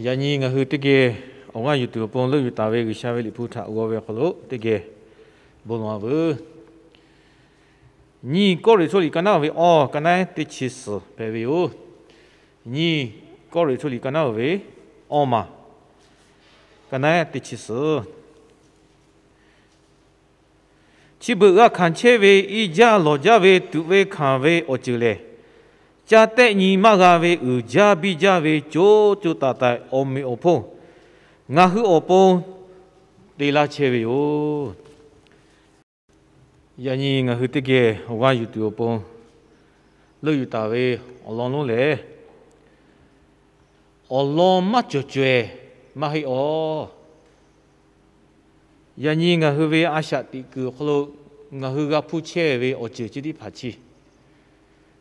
Yaꞈ nyi ngaˬ hui teˇ geh awˬ g'aˇ yuˬ tuˬ awˬ pon leuˆ yuˬ taˍ ve G'uiˬsha ve liꞈ hpu htaꞈ g'aw ve awˬ hk'aw lo teˇ geh bon lawˬ-a veuˬ. Nyiˇ Kawˇrenˍhtuˆ liꞈ ka naˉ ve awˇ, ka naˉ teˇ chi suhˍ hpehꞈ ve yoˬ. Nyiˇ Kawˇrenˍhtuˆ liꞈ ka naˉ ve awˇ maˬ, ka naˉ teˇ chi suhˍ. Chi beuꞈ g'a hkanˍ chehˇ ve iˉ jaˇ lawˬ jaˇ ve tuꞈ ve hkanˍ ve awˬ ceuˬ lehˬ, caˇ tehˆ nyi maˇ g'a ve uiˍ jaˇ biˇ jaˇ ve co co taiˍ taiˍ awˬ meꞈ awˬ hponˇ ngaˬ hui awˬ pon te laˇ chehˇ ve yoˬ. Yaꞈ nyi ngaˬ hui teˇ geh awˬ g'aˇ yuˬ tuˬ awˬ pon leuˆ yuˬ taˍ ve awˬ lawn lonˉ lehˬ, awˬ lawn maˇ cawˬ caweh maˇ heˆ awˬ. Yaꞈ nyi ngaˬ hui ve a shaꞈ teꞈ kuiˬ awˬ hk'aw lo ngaˬ hui g'a hpuˇ chehˇ ve awˬ ceuˬ chi teˇ hpaˍ chi,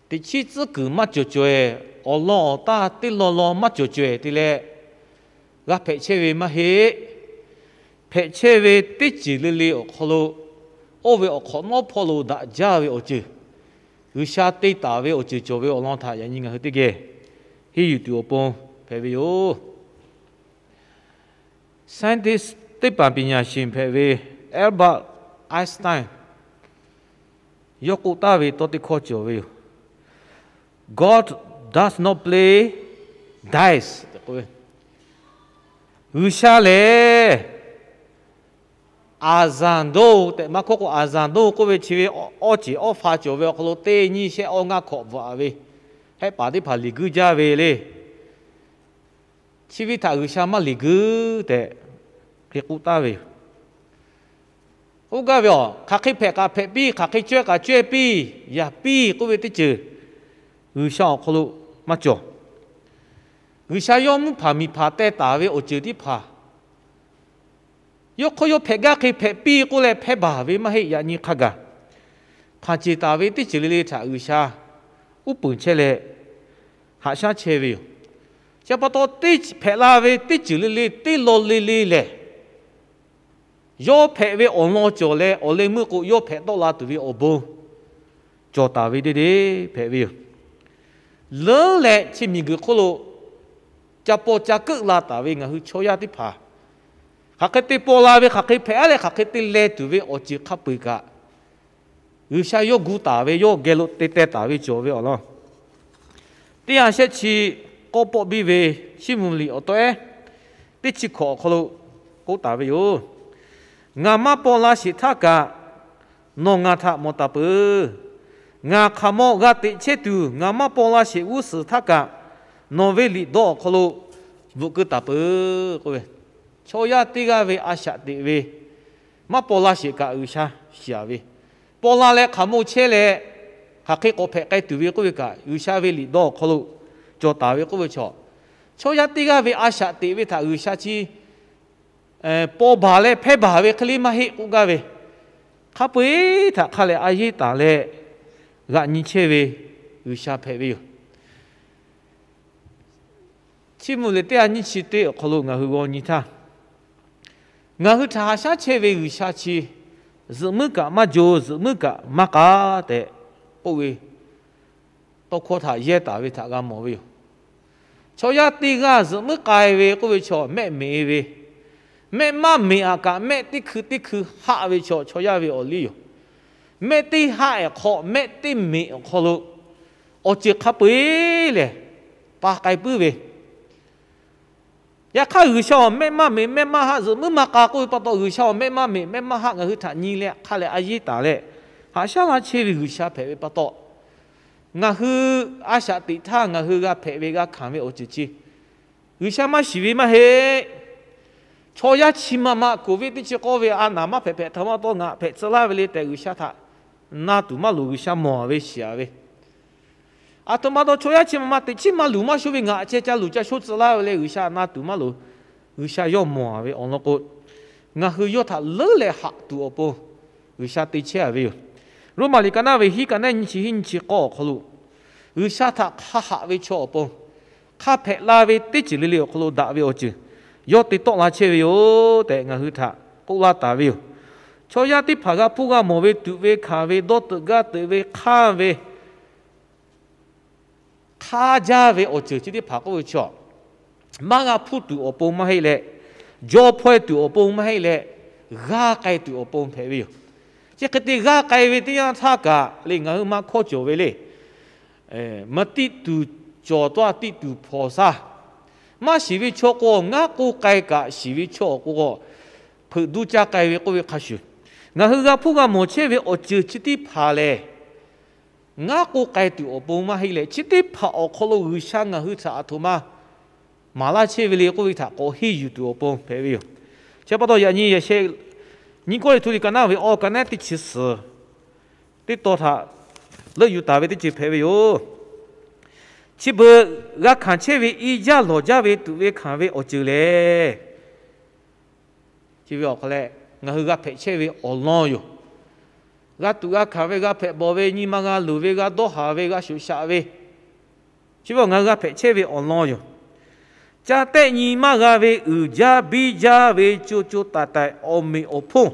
teꞈ chiˉ tcuhˉ kuiˬ maˇ cawˬ caweh, awˬ lawn awˬ taˇ teˇ lawn lawn maˇ cawˬ caweh te leh g'a hpehꞈ chehˇ ve maˇ heˆ. Hpehꞈ chehˇ ve teˇ ceuˬ le le awˬ hk'aw lo, oˇ ve awˬ hk'awꞈ nawˉ hpawˇ lo daꞈ jaˇ ve awˬ ceuˬ, G'uiˬsha te taˍ ve awˬ ceuˬ cawˬ ve awˬ lawn htaꞈ yaꞈ nyi ngaˬ hui teˇ geh henˇ yuˬ tuˬ awˬ pon hpehꞈ ve yoˬ. Scientist, teˇ hpaˍ ပညာရှင် hpehꞈ ve Albert Einstein yawˇ k'oˆ taˍ ve tawˇ teˇ hkawˇ cawˬ ve yoˬ. God does not play dice. G'uiˬsha lehˬ, aˍ zanˍ doˇ tehꞈ maˇ hkawˇ k'o, aˍ zanˍ doˇ k'oˆ ve chi ve awˇ ceˬ awˇ fa cawˬ ve awˬ hk'aw lo teˇ nyiˇ shehˆ awˇ ngaˇ hkawꞈ bvuhꞈ ve hehˆ paˍ teˇ hpaˍ liꞈ guiˇ jaˇ ve le. Chi ve htaꞈ G'uiˬsha maˇ liꞈ guiˇ tehꞈ hk'e k'oˆ taˍ ve yoˬ. K'oˆ gaˇ ve, aˬ, hk'aˬ hk'e hpehꞈ kaꞈ hpehꞈ piˇ, hk'aˬ hk'e cawehˇ kaꞈ cawehˇ piˇ, yaꞈ piˇ k'oˆ ve teˇ ceuˬ G'uiˬsha awˬ hk'aw lo maˇ cawˬ. G'uiˬsha yawˇ mvuhˇ hpaˍ miˬ hpaˍ teh taˍ ve awˬ ceuˬ teˇ hpaˍ yawˇ hk'aw yawˇ hpehꞈ gaˇ hk'e hpehꞈ piˇ k'oˆ leh hpehˇ baˬ ve maˇ heˆ. Yaꞈ nyi hk'a gaˬ hpanˍ ceˬ taˍ ve teˇ ceuˬ le le htaꞈ G'uiˬsha uˉ peunˍ chehˇ leh haꞈ shaˉ chehˇ ve yoˬ. Chi pa taw, teˇ hpehꞈ la ve teˇ ceuˬ le le teˇ law le le lehˬ, yawˇ hpehꞈ ve awˬ lawn cawˬ leh, awˬ leh meuˇ k'o yawˇ hpehꞈ tawˆ la tuˬ ve awˬ bon cawˬ taˍ ve deˇ deˇ hpehꞈ ve yoˬ. Leuˉ leh chi miˬguiˬ hk'oˆ lo ca paw ca keuˆ la taˍ ve ngaˬ hui chaw yaˇ teˇ hpaˍ, hk'aˬ hk'e te paw la ve, hk'aˬ hk'e hpehꞈ-a leh hk'aˬ hk'e te leh tuˬ ve awˬ ceuˬ hk'a peu-eˬ kaꞈ, G'uiˬsha yawˇ gu taˍ ve, yawˇ geh lo te teh taˍ ve cawˬ ve awˬ lawn, teˇ yanˇ shehˆ chi k'awˇ pawˆ biˇ ve Chiˇ mvuh liꞈ awˬ tawehˉ teˇ chi hkawꞈ awˬ hk'aw lo k'oˆ taˍ ve yoˬ. Ngaˬ maˇ paw la sheˍ htaˇ kaꞈ nawˬ ngaˬ htaꞈ mawˬ taˍ peuˬ. Ngaˬ hk'aˬ mawˇ g'a teꞈ chehˇ tuˬ ngaˬ maˇ paw la sheˍ g'uˇ suhˍ htaˇ kaꞈ nawˬ ve liꞈ dawˇ awˬ hk'aw lo bvuhꞈ keu taˍ peuˬ k'oˆ ve, chaw yaˇ teˇ g'aˇ ve a shaꞈ teꞈ ve maˇ paw la sheˍ kaꞈ G'uiˬsha shiˍ-aˍ ve, paw la leh hk'aˬ mawˇ chehˇ leh hk'aˬ hk'e k'awꞈ hpehꞈ k'ai tuˬ ve k'oˆ ve kaꞈ, G'uiˬsha ve liꞈ dawˇ awˬ hk'aw lo cawˬ taˍ ve k'oˆ ve chaw, chaw yaˇ teˇ g'aˇ ve a shaꞈ teꞈ ve htaꞈ G'uiˬsha chi paw baˬ leh hpehˇ baˬ ve hk'e le maˇ heˆ k'oˆ gaˇ ve, hk'a peu-eˬ htaꞈ hk'a lehˬ a yeˇ taˍ leh g'aꞈ nyi chehˇ ve G'uiˬsha hpehꞈ ve yoˬ. Chiˇ mvuh liꞈ teˇ ha nyiˇ chi teˇ awˬ hk'aw lo ngaˬ hui g'aw nyi htaˇ, ngaˬ hui htaꞈ haꞈ shaˉ chehˇ ve G'uiˬsha chi zuhꞈ muiˉ kaꞈ maˇ jo, zuhꞈ muiˉ kaꞈ maˇ k'a tehꞈ k'oˆ ve tawˇ hkawˇ htaꞈ yehˇ taˍ ve htaꞈ g'a mawˬ ve yoˬ. Chaw yaˇ teˇ g'aˇ zuhꞈ muiˉ k'ai ve k'oˆ ve chaw mehˆ meꞈ ve, mehˆ maˇ meꞈ-aꞈ kaꞈ mehˆ teˇ hkui teˇ hkui haˆ ve chaw, chaw yaˇ ve awˬ liˇ yoˬ. Mehˆ teˇ haˆ-ehˍ hk'aw mehˆ teˇ meꞈ awˬ hk'aw lo awˬ ceuˬ hk'a peu-eˬ lehˬ pa k'ai puiˉ ve, yaꞈ hk'aˇ G'uiˬsha awˬ mehˆ maˇ meꞈ mehˆ maˇ haˆ zuhꞈ muiˉ maˇ k'a k'oˆ ve pa taw, G'uiˬsha awˬ mehˆ maˇ meꞈ mehˆ maˇ haˆ ngaˬ hui htaꞈ nyi leh hk'a lehˬ a yeˇ taˍ leh haꞈ shaˉ laˇ chehˇ ve G'uiˬsha hpehꞈ ve pa taw, ngaˬ hui a shaꞈ teꞈ htaˇ ngaˬ hui g'a hpehꞈ ve g'a hkanˍ ve awˬ ceuˬ chi G'uiˬsha maˇ shiˍ ve maˇ heˆ. Chaw yaˇ chi ma ma koˍviˆ teˇ chi k'awˇ ve a naˍ maˇ hpehꞈ hpehꞈ htaꞈ maˇ taw ngaˬ hpehꞈ tcuh laˇ ve le tehꞈ G'uiˬsha htaꞈ na tuˬ maˇ loˍ, G'uiˬsha mawˬ-aˍ ve shiˍ-aˍ ve. Aˬ htoꞈ ma taw chaw yaˇ chi ma ma teꞈ chiˉ maˇ luˬ maˇ shoˉ ve ngaˬ a ceh ca luˬ ca shoˉ tcuh laˇ ve le G'uiˬsha na tuˬ maˇ loˍ. G'uiˬsha yawˇ mawˬ-aˍ ve awˬ lawn k'o, ngaˬ hui yawˇ htaꞈ leuˉ leh haꞈ tuˬ awˬ pon G'uiˬsha te chehˇ-aˍ ve yoˬ. Roˉmaꞈ liꞈ ka naˉ ve hiˉ ka naˉ nyiˇ chi hiˉ nyiˇ chi k'awˇ awˬ hk'aw lo, G'uiˬsha htaꞈ hk'a haꞈ ve chaw awˬ pon hk'a hpehꞈ la ve teˇ ceuˬ le le awˬ hk'aw lo daꞈ ve awˬ ceuˬ yawˇ te tawˆ la chehˇ ve yoˬ tehꞈ ngaˬ hui htaꞈ k'oˆ laˇ taˍ ve yoˬ. Chaw yaˇ teˇ hpaˍ g'a hpuˇ g'a mawˬ ve tuꞈ ve hkanˍ ve dawˇ teuꞈ gaˇ teuꞈ ve hk'anˇ ve hk'aˇ jaˇ ve awˬ ceuˬ chi teˇ hpaˍ k'oˆ ve chaw, maˇ g'a hpuˇ tuˬ awˬ pon maˇ heˆ leh, jaw hpaw-e tuˬ awˬ pon maˇ heˆ leh, g'aˇ k'ai tuˬ awˬ pon hpehꞈ ve yoˬ. Chi hk'e te g'aˇ k'ai ve teˇ yanˇ htaˇ kaꞈ le, ngaˬ hui maˇ hkawˇ cawˬ ve le. Maˇ tiˆ tuˬ cawˬ taˇ tiˆ tuˬ hpawnˬ shaˇ. Maˇ shiˍ ve chaw k'o, ngaˉ k'oˆ k'ai kaꞈ, shiˍ ve chaw k'o, hpeuꞈ duˇ caˇ k'ai ve k'oˆ ve hk'a shuˍ, ngaˬ hui g'a hpuˇ g'a mawˬ chehˇ ve awˬ ceuˬ chi teˇ hpaˍ lehˬ, ngaˉ k'oˆ k'ai tuˬ awˬ pon maˇ heˆ leh, chi teˇ hpaˍ awˬ hk'aw lo G'uiˬsha ngaˬ hui htaꞈ aˬ htoꞈ ma maˍ laˇ chehˇ ve le k'oˆ ve htaꞈ k'awꞈ henˇ yuˬ tuˬ awˬ pon hpehꞈ ve yoˬ. Chi pa taw yaꞈ nyi yaꞈ sheh nyiˇ Kawˇrenˍhtuˆ liꞈ ka naˉ ve awˬ ka naˉ teˇ chi suhˍ teˇ tawn htaꞈ leuˆ yuˬ taˍ ve teˇ ceuˬ hpehꞈ ve yoˬ. Chi beuꞈ g'a hkanˍ chehˇ ve iˉ jaˇ lawˬ jaˇ ve tuꞈ ve hkanˍ ve awˬ ceuˬ lehˬ, chi ve awˬ hk'aw leh, ngaˬ hui g'a hpehꞈ chehˇ ve awˬ lawn yoˬ. G'a tuꞈ g'a hkanˍ ve, g'a hpehꞈ bawˬ ve, nyi ma g'a luˬ ve, g'a dawˇ haˍ ve, g'a shoꞈ shaꞈ ve, chi ve ngaˬ hui g'a hpehꞈ chehˇ ve awˬ lawn yoˬ. Ca tehˆ nyi maˇ g'a ve uiˍ jaˇ biˇ jaˇ ve co co taiˍ taiˍ awˬ meꞈ awˬ hponˇ,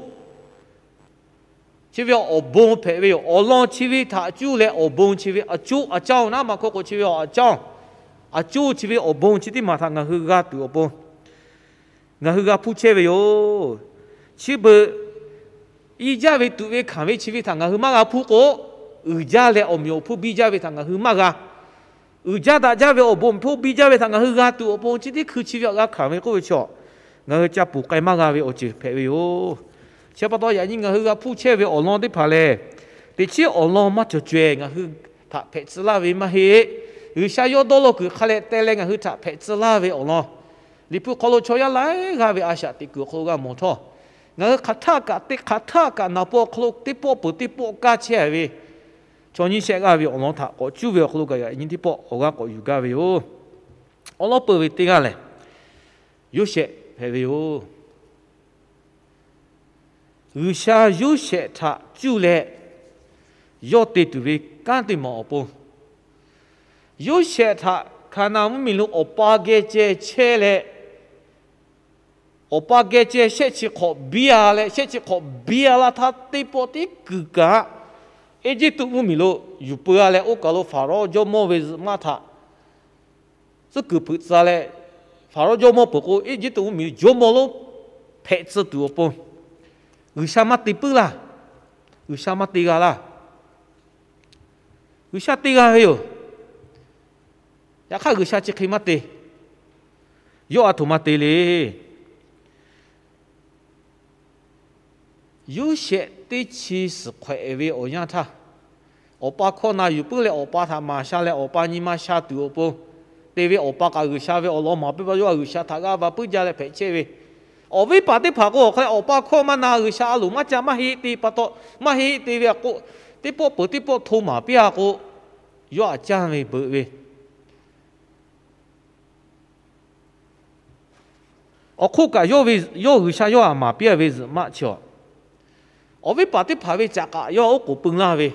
chi ve awˬ bon hpehꞈ ve yoˬ. Awˬ lawn chi ve htaꞈ cuˇ leh awˬ bon chi ve aˬ coˇ aˬ caˇ naˉ maˇ hkawˇ k'o, chi ve awˬ aˬ caˇ, aˬ coˇ chi ve awˬ bon chi teˇ maˬ htaꞈ ngaˬ hui g'a tuˬ awˬ pon ngaˬ hui g'a hpuˇ chehˇ ve yoˬ. Chi beuꞈ iˉ jaˇ ve tuꞈ ve hkanˍ ve chi ve htaꞈ ngaˬ hui maˇ g'a hpuˇ k'o, uiˍ jaˇ leh awˬ meꞈ awˬ hponˇ biˇ jaˇ ve htaꞈ ngaˬ hui maˇ g'a. Uiˍ jaˇ daꞈ jaˇ ve awˬ bon awˬ hponˇ biˇ jaˇ ve htaꞈ ngaˬ hui g'a tuˬ awˬ pon chi teˇ hkui chi ve awˬ g'a hkanˍ ve k'oˆ ve chaw, ngaˬ hui ca ponˬ k'ai maˇ g'a ve awˬ ceuˬ hpehꞈ ve yoˬ. Chi pa taw yaꞈ nyi ngaˬ hui g'a hpuˇ chehˇ ve awˬ lawn teˇ hpaˍ lehˬ, teꞈ chiˉ awˬ lawn maˇ cawˬ caweh ngaˬ hui htaꞈ hpehꞈ tcuh laˇ ve maˇ heˆ. G'uiˬsha yawˇ dawˇ law kuiˬ hk'a leh teh leh ngaˬ hui htaꞈ hpehꞈ tcuh laˇ ve awˬ lawn, Liꞈ hpu hk'aw lo chaw yaˇ laiˉ g'aˇ ve a shaꞈ teꞈ kuiˬ awˬ hk'aw lo g'a mawˬ htawˇ, ngaˬ hui hk'aˬ htaˆ kaꞈ teˇ hk'aˬ htaˆ kaꞈ naˍ paw awˬ hk'aw lo teˇ pawˆ peuˬ teˇ pawˆ kaˇ chehˇ ve chaw nyiˇ shehˆ g'aˇ ve awˬ lawn htaꞈ k'awꞈ cuˇ ve awˬ hk'aw lo kaꞈ yaꞈ nyi teˇ pawˆ awˬ g'aˇ k'awꞈ yuˬ gaˇ ve yoˬ. Awˬ lawn peuˬ ve teˇ g'aˇ lehˬ, Yoˇsehꞈ hpehꞈ ve yoˬ. G'uiˬsha Yoˇsehꞈ htaꞈ cuˇ leh yawˇ te tuˬ ve kanˉ teˇ maˬ awˬ pon, Yoˇsehꞈ htaꞈ Hkaˍnanˍ mvuhˇmiˬ lo awˬ pa geh ceh chehˇ leh, awˬ pa geh ceh shehˆ chi hk'awꞈ biˇ a leh, shehˆ chi hk'awꞈ biˇ a laˇ htaˇ teˇ pawˆ teˇ kuiˬ kaꞈ Eˇjiˇtuꞈ mvuhˇmiˬ lo yuˬ peu a leh, oˇ kaˬ lo Faˍrawˇ jawˇmawˇ ve zuhꞈ maˆ htaꞈ tcuhˉ kuiˬ hpeuꞈ tcuh leh, Faˍrawˇ jawˇmawˇ peuˬ k'o, Eˇjiˇtuꞈ mvuhˇmiˬ jawˇmawˇ lonˉ hpehꞈ tcuh tuˬ awˬ pon G'uiˬsha maˇ te puiˉ laˇ. G'uiˬsha maˇ te g'a laˇ. G'uiˬsha te g'a ve yoˬ. Yaꞈ hk'aˇ G'uiˬsha chi hk'e maˇ te. Yawˇ a htoꞈ ma te le. Yoˇsehꞈ teˇ chi suhˍ hk'awꞈ ve awˬ yanˇ htaˇ, awˬ pa hkawˇ na yuˬ puiˉ leh awˬ pa htaꞈ maˍ sha leh awˬ pa nyi ma sha tuˬ awˬ pon te ve awˬ pa kaꞈ G'uiˬsha ve awˬ lawn maˍ piˇ pa yawˇ a G'uiˬsha htaꞈ g'a va puiˉ jaˇ leh hpehꞈ chehˇ ve, awˬ viˉ paˍ teˇ hpaˍ k'o awˬ hk'aw leh awˬ pa hkawˇ maˇ na G'uiˬsha a loˍ maˇ ca maˇ heˆ te pa taw, maˇ heˆ te ve a k'o, teˇ pawˆ peuˬ teˇ pawˆ hto maˍ piˇ a k'o, yawˇ aꞈ caˇ ve beuꞈ ve awˬ hk'oˆ kaꞈ yawˇ ve, yawˇ G'uiˬsha yawˇ aꞈ maˍ piˇ a ve zuhꞈ maˆ chi a, awˬ viˉ paˍ teˇ hpaˍ ve caꞈ kaꞈ yawˇ oˉ k'oˍ pui laˇ ve,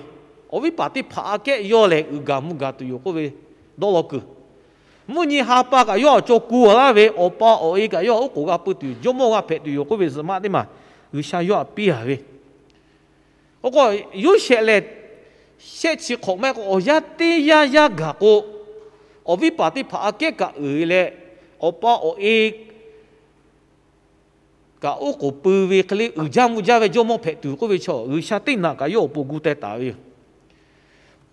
awˬ viˉ paˍ teˇ hpaˍ aꞈ kehˉ yawˇ lehˬ uiˍ gaˬ mvuh gaˬ tuˬ yoˬ k'oˆ ve dawˇ law kuiˬ, mvuhˇ nyi ha pa kaꞈ yawˇ awˬ cawˬ kuˬ laˇ ve, awˬ pa awˬ e kaꞈ yawˇ oˉ k'oˍ g'a pui tuˬ, jawˇmawˇ g'a hpehꞈ tuˬ yoˬ k'oˆ ve zuhꞈ maˆ teˇ maˬ G'uiˬsha yawˇ aꞈ piˇ a ve. Oˇ k'o, Yoˇsehꞈ lehˬ shehˆ chi hk'awꞈ maˇ heˆ k'o awˬ yanˇ teˇ yanˇ yaˇ gaˬ k'o, awˬ viˉ paˍ teˇ hpaˍ aꞈ kehˉ kaꞈ uiˍ leh, awˬ pa awˬ e kaꞈ oˉ k'oˍ pui ve hk'e le uiˍ jaˇ mvuh jaˇ ve jawˇmawˇ hpehꞈ tuˬ k'oˆ ve chaw, G'uiˬsha teˇ naꞈ kaꞈ yawˇ awˬ pon gu teh taˍ ve yoˬ.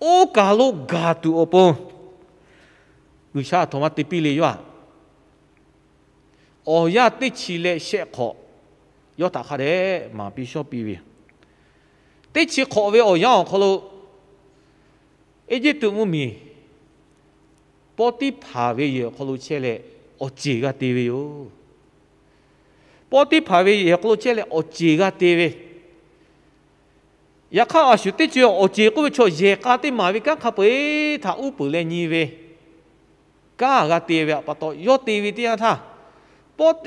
Oˇ kaˬ lo gaˬ tuˬ awˬ pon G'uiˬsha aˬ htoꞈ ma te piˇ le yawˇ aꞈ. Awˬ yanˇ teˇ chi leh shehˆ hk'awꞈ yawˇ htaꞈ hk'a dehꞈ maˍ piˇ shawˉ piˇ ve yoˬ. Teˇ chi hk'awꞈ ve awˬ yanˇ awˬ hk'aw lo Eˇjiˇtuꞈ mvuhˇmiˬ Pawˇtiˇhpaˍ ve yehˬ awˬ hk'aw lo chehˇ leh awˬ ceˬ g'a te ve yoˬ. Pawˇtiˇhpaˍ ve yehˬ awˬ hk'aw lo chehˇ leh awˬ ceˬ g'a te ve. Yaꞈ hk'aˇ a shu teˇ co awˬ ceˬ k'oˆ ve chaw yehˬ k'a teˇ maˬ ve kanˉ hk'a peu-eˬ htaꞈ uˉ peunˍ leh nyi ve kanˉ g'a te ve pa taw, yawˇ te ve teˇ yanˇ htaˇ,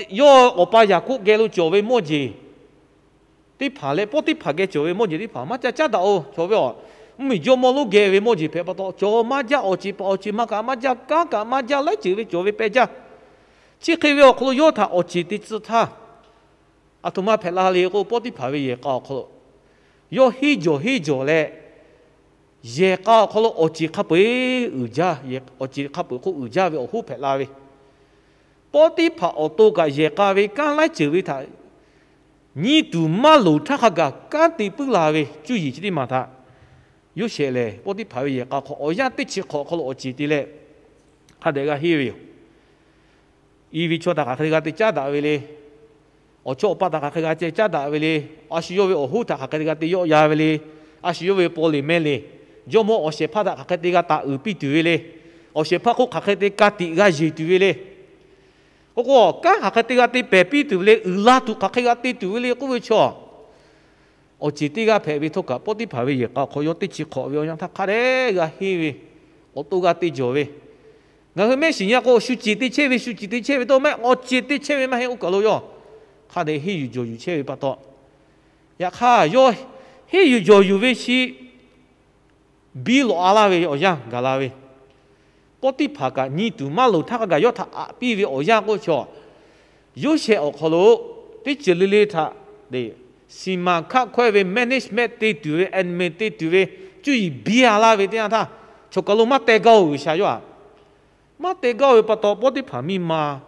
yawˇ awˬ pa Yaˍkoˆ geh lo cawˬ ve mawˇ jeˬ teˇ hpaˍ leh Pawˇtiˇhpaˍ geh cawˬ ve mawˇ jeˬ teˇ hpaˍ maˇ ca caˉ daꞈ-o. Chaw ve a mvuhˇmiˬ jawˇmawˇ lonˉ geh ve mawˇ jeˬ hpehꞈ pa taw, cawˬ maˇ jaˇ, awˬ ceˬ paˍ awˬ ceˬ ma kaꞈ maˇ jaˇ, kanˉ kaꞈ maˇ jaˇ, laiˉ ceuˬ ve cawˬ ve pehˇ jaˇ. Chi hk'e ve awˬ hk'aw lo yawˇ htaꞈ awˬ ceˬ te tcuh htaˇ, aˬ htoꞈ ma hpehꞈ la le k'o, Pawˇtiˇhpaˍ ve yehˬ k'a awˬ hk'aw lo yawˇ henˇ jawˬ henˇ jawˬ leh, yehˬ k'a awˬ hk'aw lo awˬ ceˬ hk'a peu-eˬ uiˍ jaˇ, awˬ ceˬ hk'a peu-eˬ hk'oˆ uiˍ jaˇ ve awˬ hoˉ hpehꞈ la ve. Pawˇtiˇhpaˍ awˬ to kaꞈ yehˬ k'a ve kanˉ laiˉ ceuˬ ve htaꞈ nyi tuˬ maˇ loˍ htaˇ hk'a gaˬ kanˉ te puiˉ la ve cuˇ yiˍ chi teˇ maˬ htaꞈ Yoˇsehꞈ lehˬ, Pawˇtiˇhpaˍ ve yehˬ k'a hk'aw awˬ yanˇ teˇ chi hk'awꞈ hk'aw lo awˬ ceˬ te leh hk'a dehꞈ g'a henˇ ve yoˬ. I ve chaw htaꞈ hk'aˬ hk'e g'a te caˉ daꞈ ve le. Awˬ chawˇ awˬ paˆ htaꞈ hk'aˬ hk'e g'a ceh caˉ daꞈ ve le. A shu yawˇ ve awˬ hoˉ htaꞈ hk'aˬ hk'e te g'a te yawˆ yan ve le. A shu yawˇ ve paw leˬ meh leˬ, jawˇmawˇ awˬ shehˍ hpaˇ htaꞈ hk'aˬ hk'e te g'a taˍ uiˍ piˇ tuˬ ve le. Awˬ shehˍ hpaˇ hk'oˆ hk'aˬ hk'e te ka tiꞈ g'a yeˬ tuˬ ve le. K'o k'o, kanˉ hk'aˬ hk'e te g'a te pehˬ piˇ tuˬ ve le, uiˍ la tuˬ hk'aˬ hk'e g'a te tuˬ ve le k'oˆ ve chaw, awˬ ceˬ teˇ g'aˇ hpehꞈ ve htawˇ kaꞈ, Pawˇtiˇhpaˍ ve yehˬ k'a awˬ hk'aw yawˇ teˇ chi hk'awꞈ ve awˬ yanˇ htaˇ hk'a dehꞈ g'a henˇ ve, awˬ to g'a te jawˬ ve. Ngaˬ hui mehˆ shiˍ nyi k'o, shu ceˬ te chehˇ ve, shu ceˬ te chehˇ ve dawˇ mehˆ, awˬ ceˬ te chehˇ ve maˇ heˆ. Oˇ kaˬ lo yawˇ hk'a dehꞈ henˇ yuˬ jawˬ yuˬ chehˇ ve pa taw, yaꞈ hk'aˇ yawˇ henˇ yuˬ jawˬ yuˬ ve chi biˇ lawꞈ a laˇ ve awˬ yanˇ gaˬ la ve, Pawˇtiˇhpaˍ kaꞈ nyi tuˬ maˇ loˍ htaˇ hk'a gaˬ yawˇ htaꞈ aꞈ piˇ ve awˬ yanˇ k'oˆ ve chaw, Yoˇsehꞈ awˬ hk'aw lo teˇ ceuˬ le le htaꞈ စီမံခန့်ခွဲ ve, management te tuˬ ve, admin te tuˬ ve, cuˇ yiˍ biˇ a laˇ ve teˇ yanˇ htaˇ, choˬ kaˬ lo maˇ teh gaˇ-oˬ. G'uiˬsha yawˇ htaꞈ maˇ teh gaˇ ve pa taw, Pawˇtiˇhpaˍ miˇ ma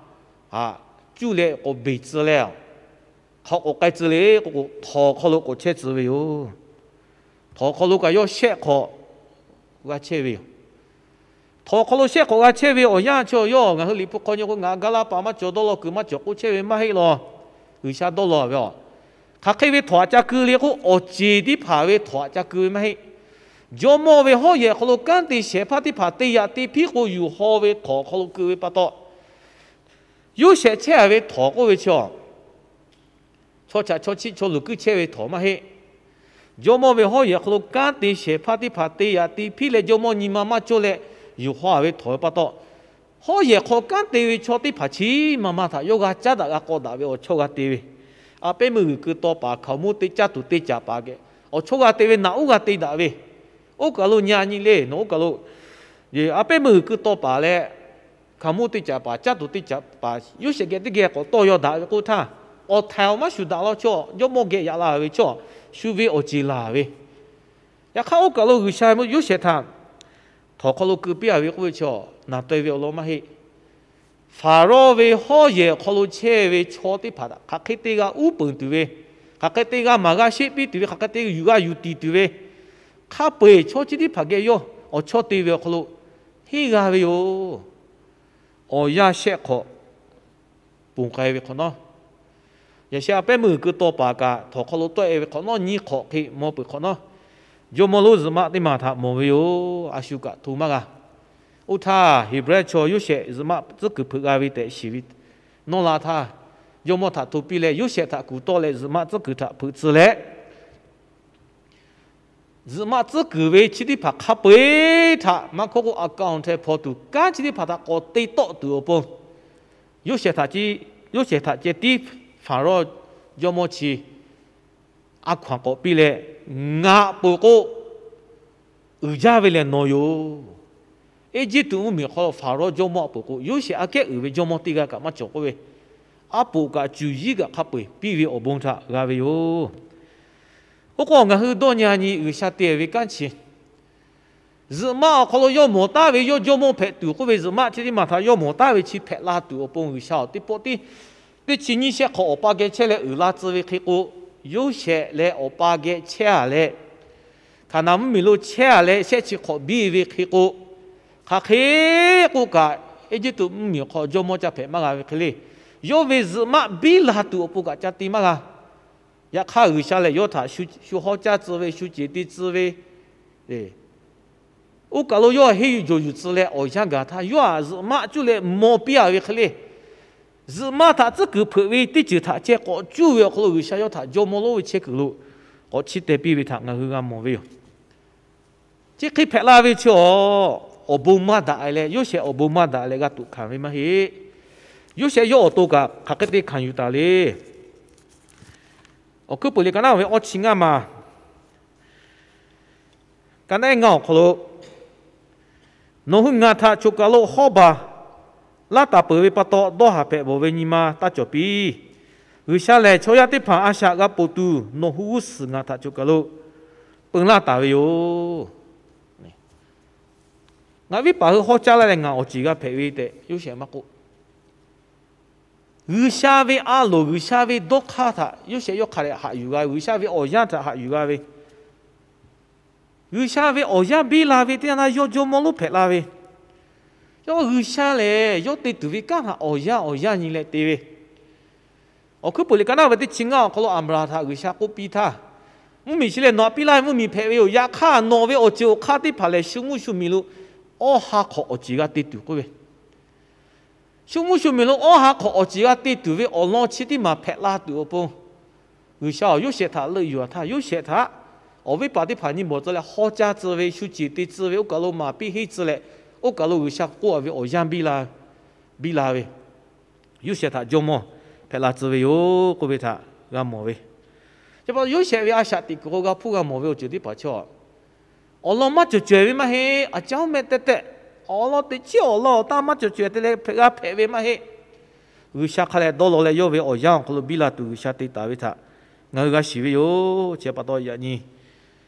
htaꞈ cuˇ leh k'awꞈ beˬ tcuh leh, hk'aw k'awꞈ k'ai tcuh le k'o k'o, htawnˍ hk'aw lo k'awꞈ chehˇ tcuh ve yoˬ. Htawnˍ hk'aw lo kaꞈ yawˇ shehˆ hk'awꞈ g'a chehˇ ve yoˬ. Htawnˍ hk'aw lo shehˆ hk'awꞈ g'a chehˇ ve awˬ yanˇ chaw yawˇ ngaˬ hui Liꞈ hpu hk'aw nyi k'o, ngaˬ gaˇ laˇ paˍ maˇ cawˬ, dawˇ law kuiˬ maˇ cawˬ k'oˆ chehˇ ve maˇ heˆ law. G'uiˬsha dawˇ law ve a, hk'aˬ hk'e ve htawnˍ htaꞈ ca keu le k'o, awˬ ceˬ teˇ hpaˍ ve htawnˍ htaꞈ ca keu ve maˇ heˆ. Jawˇmawˇ ve hawˉ yehˬ hk'aw lo kanˉ te shehˍ hpaˇ teˇ hpaˍ te yaꞈ te hpiˉ k'o, yuˬ haw ve htawnˍ hk'aw lo keu ve pa taw, Yoˇsehꞈ chehˇ a ve htawnˍ k'oˆ ve chaw, chaw chaꞈ chaw chiˆ chaw luˬ kuiˉ chehˇ ve htawnˍ maˇ heˆ. Jawˇmawˇ ve hawˉ yehˬ hk'aw lo kanˉ te shehˍ hpaˇ teˇ hpaˍ te yaꞈ te hpiˉ leh, jawˇmawˇ nyi ma maˇ cawˇ leh yuˬ haw a ve htawnˍ ve pa taw, hawˉ yehˬ hk'aw kanˉ te ve chaw teˇ hpaˍ chi ma ma htaꞈ yawˇ g'a caˉ daꞈ g'a k'aw daꞈ ve awˬ chawˇ g'a te ve, a pehˉ meuˇ g'uiˬ keu taw paˍ hkaoˍmonˇ teˇ caˉ tuˬ teˇ caꞈ paˍ geh awˬ chawˇ g'a te ve naꞈ uˉ g'a te daꞈ ve, oˇ kaˬ lo nyi a nyi le nawˬ oˇ kaˬ lo a pehˉ meuˇ g'uiˬ keu taw paˍ leh hkaoˍmonˇ teˇ caꞈ paˍ, caˉ tuˬ teˇ caꞈ paˍ, Yoˇsehꞈ geh teˇ geh k'awꞈ tawˇ yaw daꞈ ve k'oˆ htaˇ, awˬ htaiˍ awˬ maˇ shuˍ daꞈ law chaw, jawˇmawˇ geh yaꞈ la ve chaw, shu ve awˬ ceˬ laˬ ve. Yaꞈ hk'aˇ oˇ kaˬ lo G'uiˬsha Yoˇsehꞈ htaꞈ htawnˍ hk'aw lo keu piˇ a ve k'oˆ ve chaw, naˬ taweh ve awˬ lawn maˇ heˆ. Faˍrawˇ ve hawˉ yehˬ awˬ hk'aw lo chehˇ ve chaw teˇ hpaˍ htaꞈ hk'aˬ hk'e te g'a uˉ peunˍ tuˬ ve, hk'aˬ hk'e te g'a maˍ g'a sheˆ piˇ tuˬ ve, hk'aˬ hk'e te yuˬ g'a yuˬ tiˍ tuˬ ve, hk'a peu-eˬ chaw chi teˇ hpaˍ geh yawˇ awˬ chawˇ te ve awˬ hk'aw lo henˇ g'a ve yoˬ. Awˬ yanˇ shehˆ hk'awꞈ ponˬ k'ai ve hk'awꞈ nawˉ, yaꞈ sheh a pehˉ meuˇ g'uiˬ keu taw paˍ kaꞈ htawnˍ hk'aw lo tawˆ e ve hk'awꞈ nawˉ, nyiˇ hk'awꞈ hk'e maw peuˬ hk'awꞈ nawˉ, jawˇmawˇ lonˉ zuhꞈ maˆ teˇ maˬ htaꞈ mawˬ ve yoˬ. A shu kaꞈ hto maˇ g'a. Oˇ htaˇ Heˍbrehˇ chaw Yoˇsehꞈ zuhꞈ maˆ tcuhˉ kuiˬ hpeuꞈ g'a ve tehꞈ shiˍ ve nawˇ la htaˇ, jawˇmawˇ htaꞈ hto piˇ leh Yoˇsehꞈ htaꞈ kuˬ tawˆ leh zuhꞈ maˆ tcuhˉ kuiˬ htaꞈ hpeuꞈ tcuh leh, zuhꞈ maˆ tcuhˉ kuiˬ ve chi teˇ hpaˍ hk'a peu-eˬ htaꞈ maˇ hkawˇ k'o, a kaˍ awˬ hteh hpaw tuˬ kanˉ chi teˇ hpaˍ htaꞈ k'awꞈ te tawˆ tuˬ awˬ pon, Yoˇsehꞈ htaꞈ ce, Yoˇsehꞈ htaꞈ ceh tiˉ Faˍrawˇ jawˇmawˇ chi a hkaw-anˬ k'awꞈ piˇ leh, ngaˬ peuˬ k'o uiˍ jaˇ ve lehˬ nawˬ yoˬ. Eˇjiˇtuꞈ mvuhˇmiˬ hk'aw lo Faˍrawˇ jawˇmawˇ a peuˬ k'o, Yoˇsehꞈ aꞈ kehˉ uiˍ ve jawˇmawˇ teˇ g'aˇ kaꞈ maˇ cawˬ k'oˆ ve, aˉ poꞈ kaꞈ cuˬ yiˉ kaꞈ hk'a peu-eˬ piˇ ve awˬ bon htaꞈ g'a ve yoˬ. Oˇ k'o ngaˬ hui dawˇ nyi a nyi G'uiˬsha te ve kanˉ chi, zuhꞈ maˆ awˬ hk'aw lo yawˇ mawˬ taˉ ve yawˇ jawˇmawˇ hpehꞈ tuˬ k'oˆ ve, zuhꞈ maˆ chi teˇ maˬ htaꞈ yawˇ mawˬ taˉ ve chi hpehꞈ la tuˬ awˬ pon G'uiˬsha awˬ teˇ pawˆ tiˉ teˇ chi nyiˇ shehˆ hk'awꞈ awˬ pa geh chehˇ leh uiˍ la tcuh ve hk'e k'o, Yoˇsehꞈ leh awˬ pa geh chehˇ a leh, Hkaˍnanˍ mvuhˇmiˬ lo chehˇ a leh shehˆ chi hk'awꞈ biˇ ve hk'e k'o, hk'aˬ hk'e k'oˆ kaꞈ Eˇjiˇtuꞈ mvuhˇmiˬ awˬ hk'aw jawˇmawˇ ca hpehꞈ maˇ g'a ve hk'e le, yawˇ ve zuhꞈ maˆ biˇ la tuˬ awˬ pon kaꞈ ca te maˇ g'a. Yaꞈ hk'aˇ G'uiˬsha lehˬ yawˇ htaꞈ shu hawˉ caˇ tcuh ve, shu ceˬ te tcuh ve, oˇ kaˬ lo yawˇ henˇ yuˬ jawˬ yuˬ tcuh leh awˬ yanˇ gaˬ htaˇ, yawˇ htaꞈ zuhꞈ maˆ cuˇ leh maw piˇ a ve hk'e le, zuhꞈ maˆ htaꞈ tcuhˉ kuiˬ hpeuꞈ ve teˇ ceuˬ htaꞈ ceh k'awꞈ cuˇ ve awˬ hk'aw lo G'uiˬsha yawˇ htaꞈ jawˇmawˇ lonˉ ve chehˇ kuiˬ lo k'awꞈ chiˇ teh piˇ ve htaꞈ ngaˬ hui g'a mawˬ ve yoˬ. Chi hk'e hpehꞈ la ve chi awˬ, awˬ bon maˇ daꞈ leh, Yoˇsehꞈ awˬ bon maˇ daꞈ leh g'a tuꞈ hkanˍ ve maˇ heˆ. Yoˇsehꞈ yawˇ awˬ to kaꞈ hk'aˬ hk'e te hkanˍ yuˬ taˍ le. Awˬ hkuiˉ peuˬ le ka naˉ ve awˇ chi ngaˇ ma, ka naˉ ehˉ ngaˇ awˬ hk'aw lo, nawˬ hui ngaˬ htaꞈ choˬ kaˬ lo hawˉ baˬ laˇ taˍ peuˬ ve pa taw, dawˇ haˍ hpehꞈ bawˬ ve nyi ma taˇ cawˬ piˇ. G'uiˬsha lehˬ, chaw yaˇ teˇ hpaˍ a shaꞈ g'a ponˬ tuˬ nawˬ hui g'uˇ suhˍ ngaˬ htaꞈ choˬ kaˬ lo peu laˇ taˍ ve yoˬ. Ngaˬ viˉ paˍ hui hawˉ caˇ laˇ leh ngaˬ awˬ ceˬ g'a hpehꞈ ve tehꞈ Yoˇsehꞈ maˇ k'oˆ. G'uiˬsha ve a loˍ, G'uiˬsha ve dawˇ hk'aˇ htaꞈ Yoˇsehꞈ yawˇ hk'a dehꞈ haꞈ yuˬ g'a ve, G'uiˬsha ve awˬ yanˇ htaꞈ haꞈ yuˬ g'a ve. G'uiˬsha ve awˬ yanˇ biˇ la ve teˇ yanˇ htaˇ yawˇ jawˇmawˇ lonˉ hpehꞈ la ve. Yawˇ G'uiˬsha lehˬ yawˇ te tuˬ ve kanˉ htaꞈ awˬ yanˇ awˬ yanˇ nyi leh te ve. Awˬ hkuiˉ puiˍ liꞈ ka naˉ ve teˇ chi ngaˇ awˬ hk'aw lo Aˍbraˍhanˍ htaꞈ G'uiˬsha k'oˆ piˇ htaˇ, mvuhˇmiˬ chi lehˬ nawˬ htaꞈ piˇ laˇ ve mvuhˇmiˬ hpehꞈ ve yoˬ. Yaꞈ hk'aˇ nawˬ ve awˬ ceuˬ awˬ hk'aˇ teˇ hpaˍ lehˬ shu mvuhˇ shu miˬ lo awˇ ha hk'awꞈ awˬ ceuˬ g'a te tuˬ k'oˆ ve. Shu mvuhˇ shu miˬ lo awˇ ha hk'awꞈ awˬ ceuˬ g'a te tuˬ ve awˬ lawn chi teˇ maˬ hpehꞈ la tuˬ awˬ pon, G'uiˬsha awˬ Yoˇsehꞈ htaꞈ leuˆ yuˬ a htaˇ, Yoˇsehꞈ htaꞈ awˬ viˉ paˍ teˇ hpaˍ nyi bawˬ tcuh leh haw caˇ tcuh ve, shu ceˬ te tcuh ve, oˇ kaˬ lo maˍ piˇ henˇ tcuh leh, oˇ kaˬ lo G'uiˬsha k'oˆ a ve awˬ yanˇ biˇ la ve, Yoˇsehꞈ htaꞈ jawˇmawˇ hpehꞈ la tcuh ve yoˬ k'oˆ ve htaꞈ g'a mawˬ ve. Chi pa taw Yoˇsehꞈ ve a shaꞈ teꞈ kuiˬ k'o g'a hpuˇ g'a mawˬ ve awˬ ceuˬ teˇ hpaˍ chaw, awˬ lawn maˇ cawˬ cawehˬ ve maˇ heˆ. A caˇ mehˆ tehˇ tehˆ awˬ lawn teꞈ chiˉ awˬ lawn awˬ taˇ maˇ cawˬ cawehˬ te leh hpehꞈ g'a hpehꞈ ve maˇ heˆ. G'uiˬsha hk'a leh dawˇ law leh yawˇ ve awˬ yanˇ awˬ hk'aw lo biˇ la tuˬ G'uiˬsha te taˍ ve htaꞈ ngaˬ hui g'a shiˍ ve yoˬ. Chi pa taw yaꞈ nyi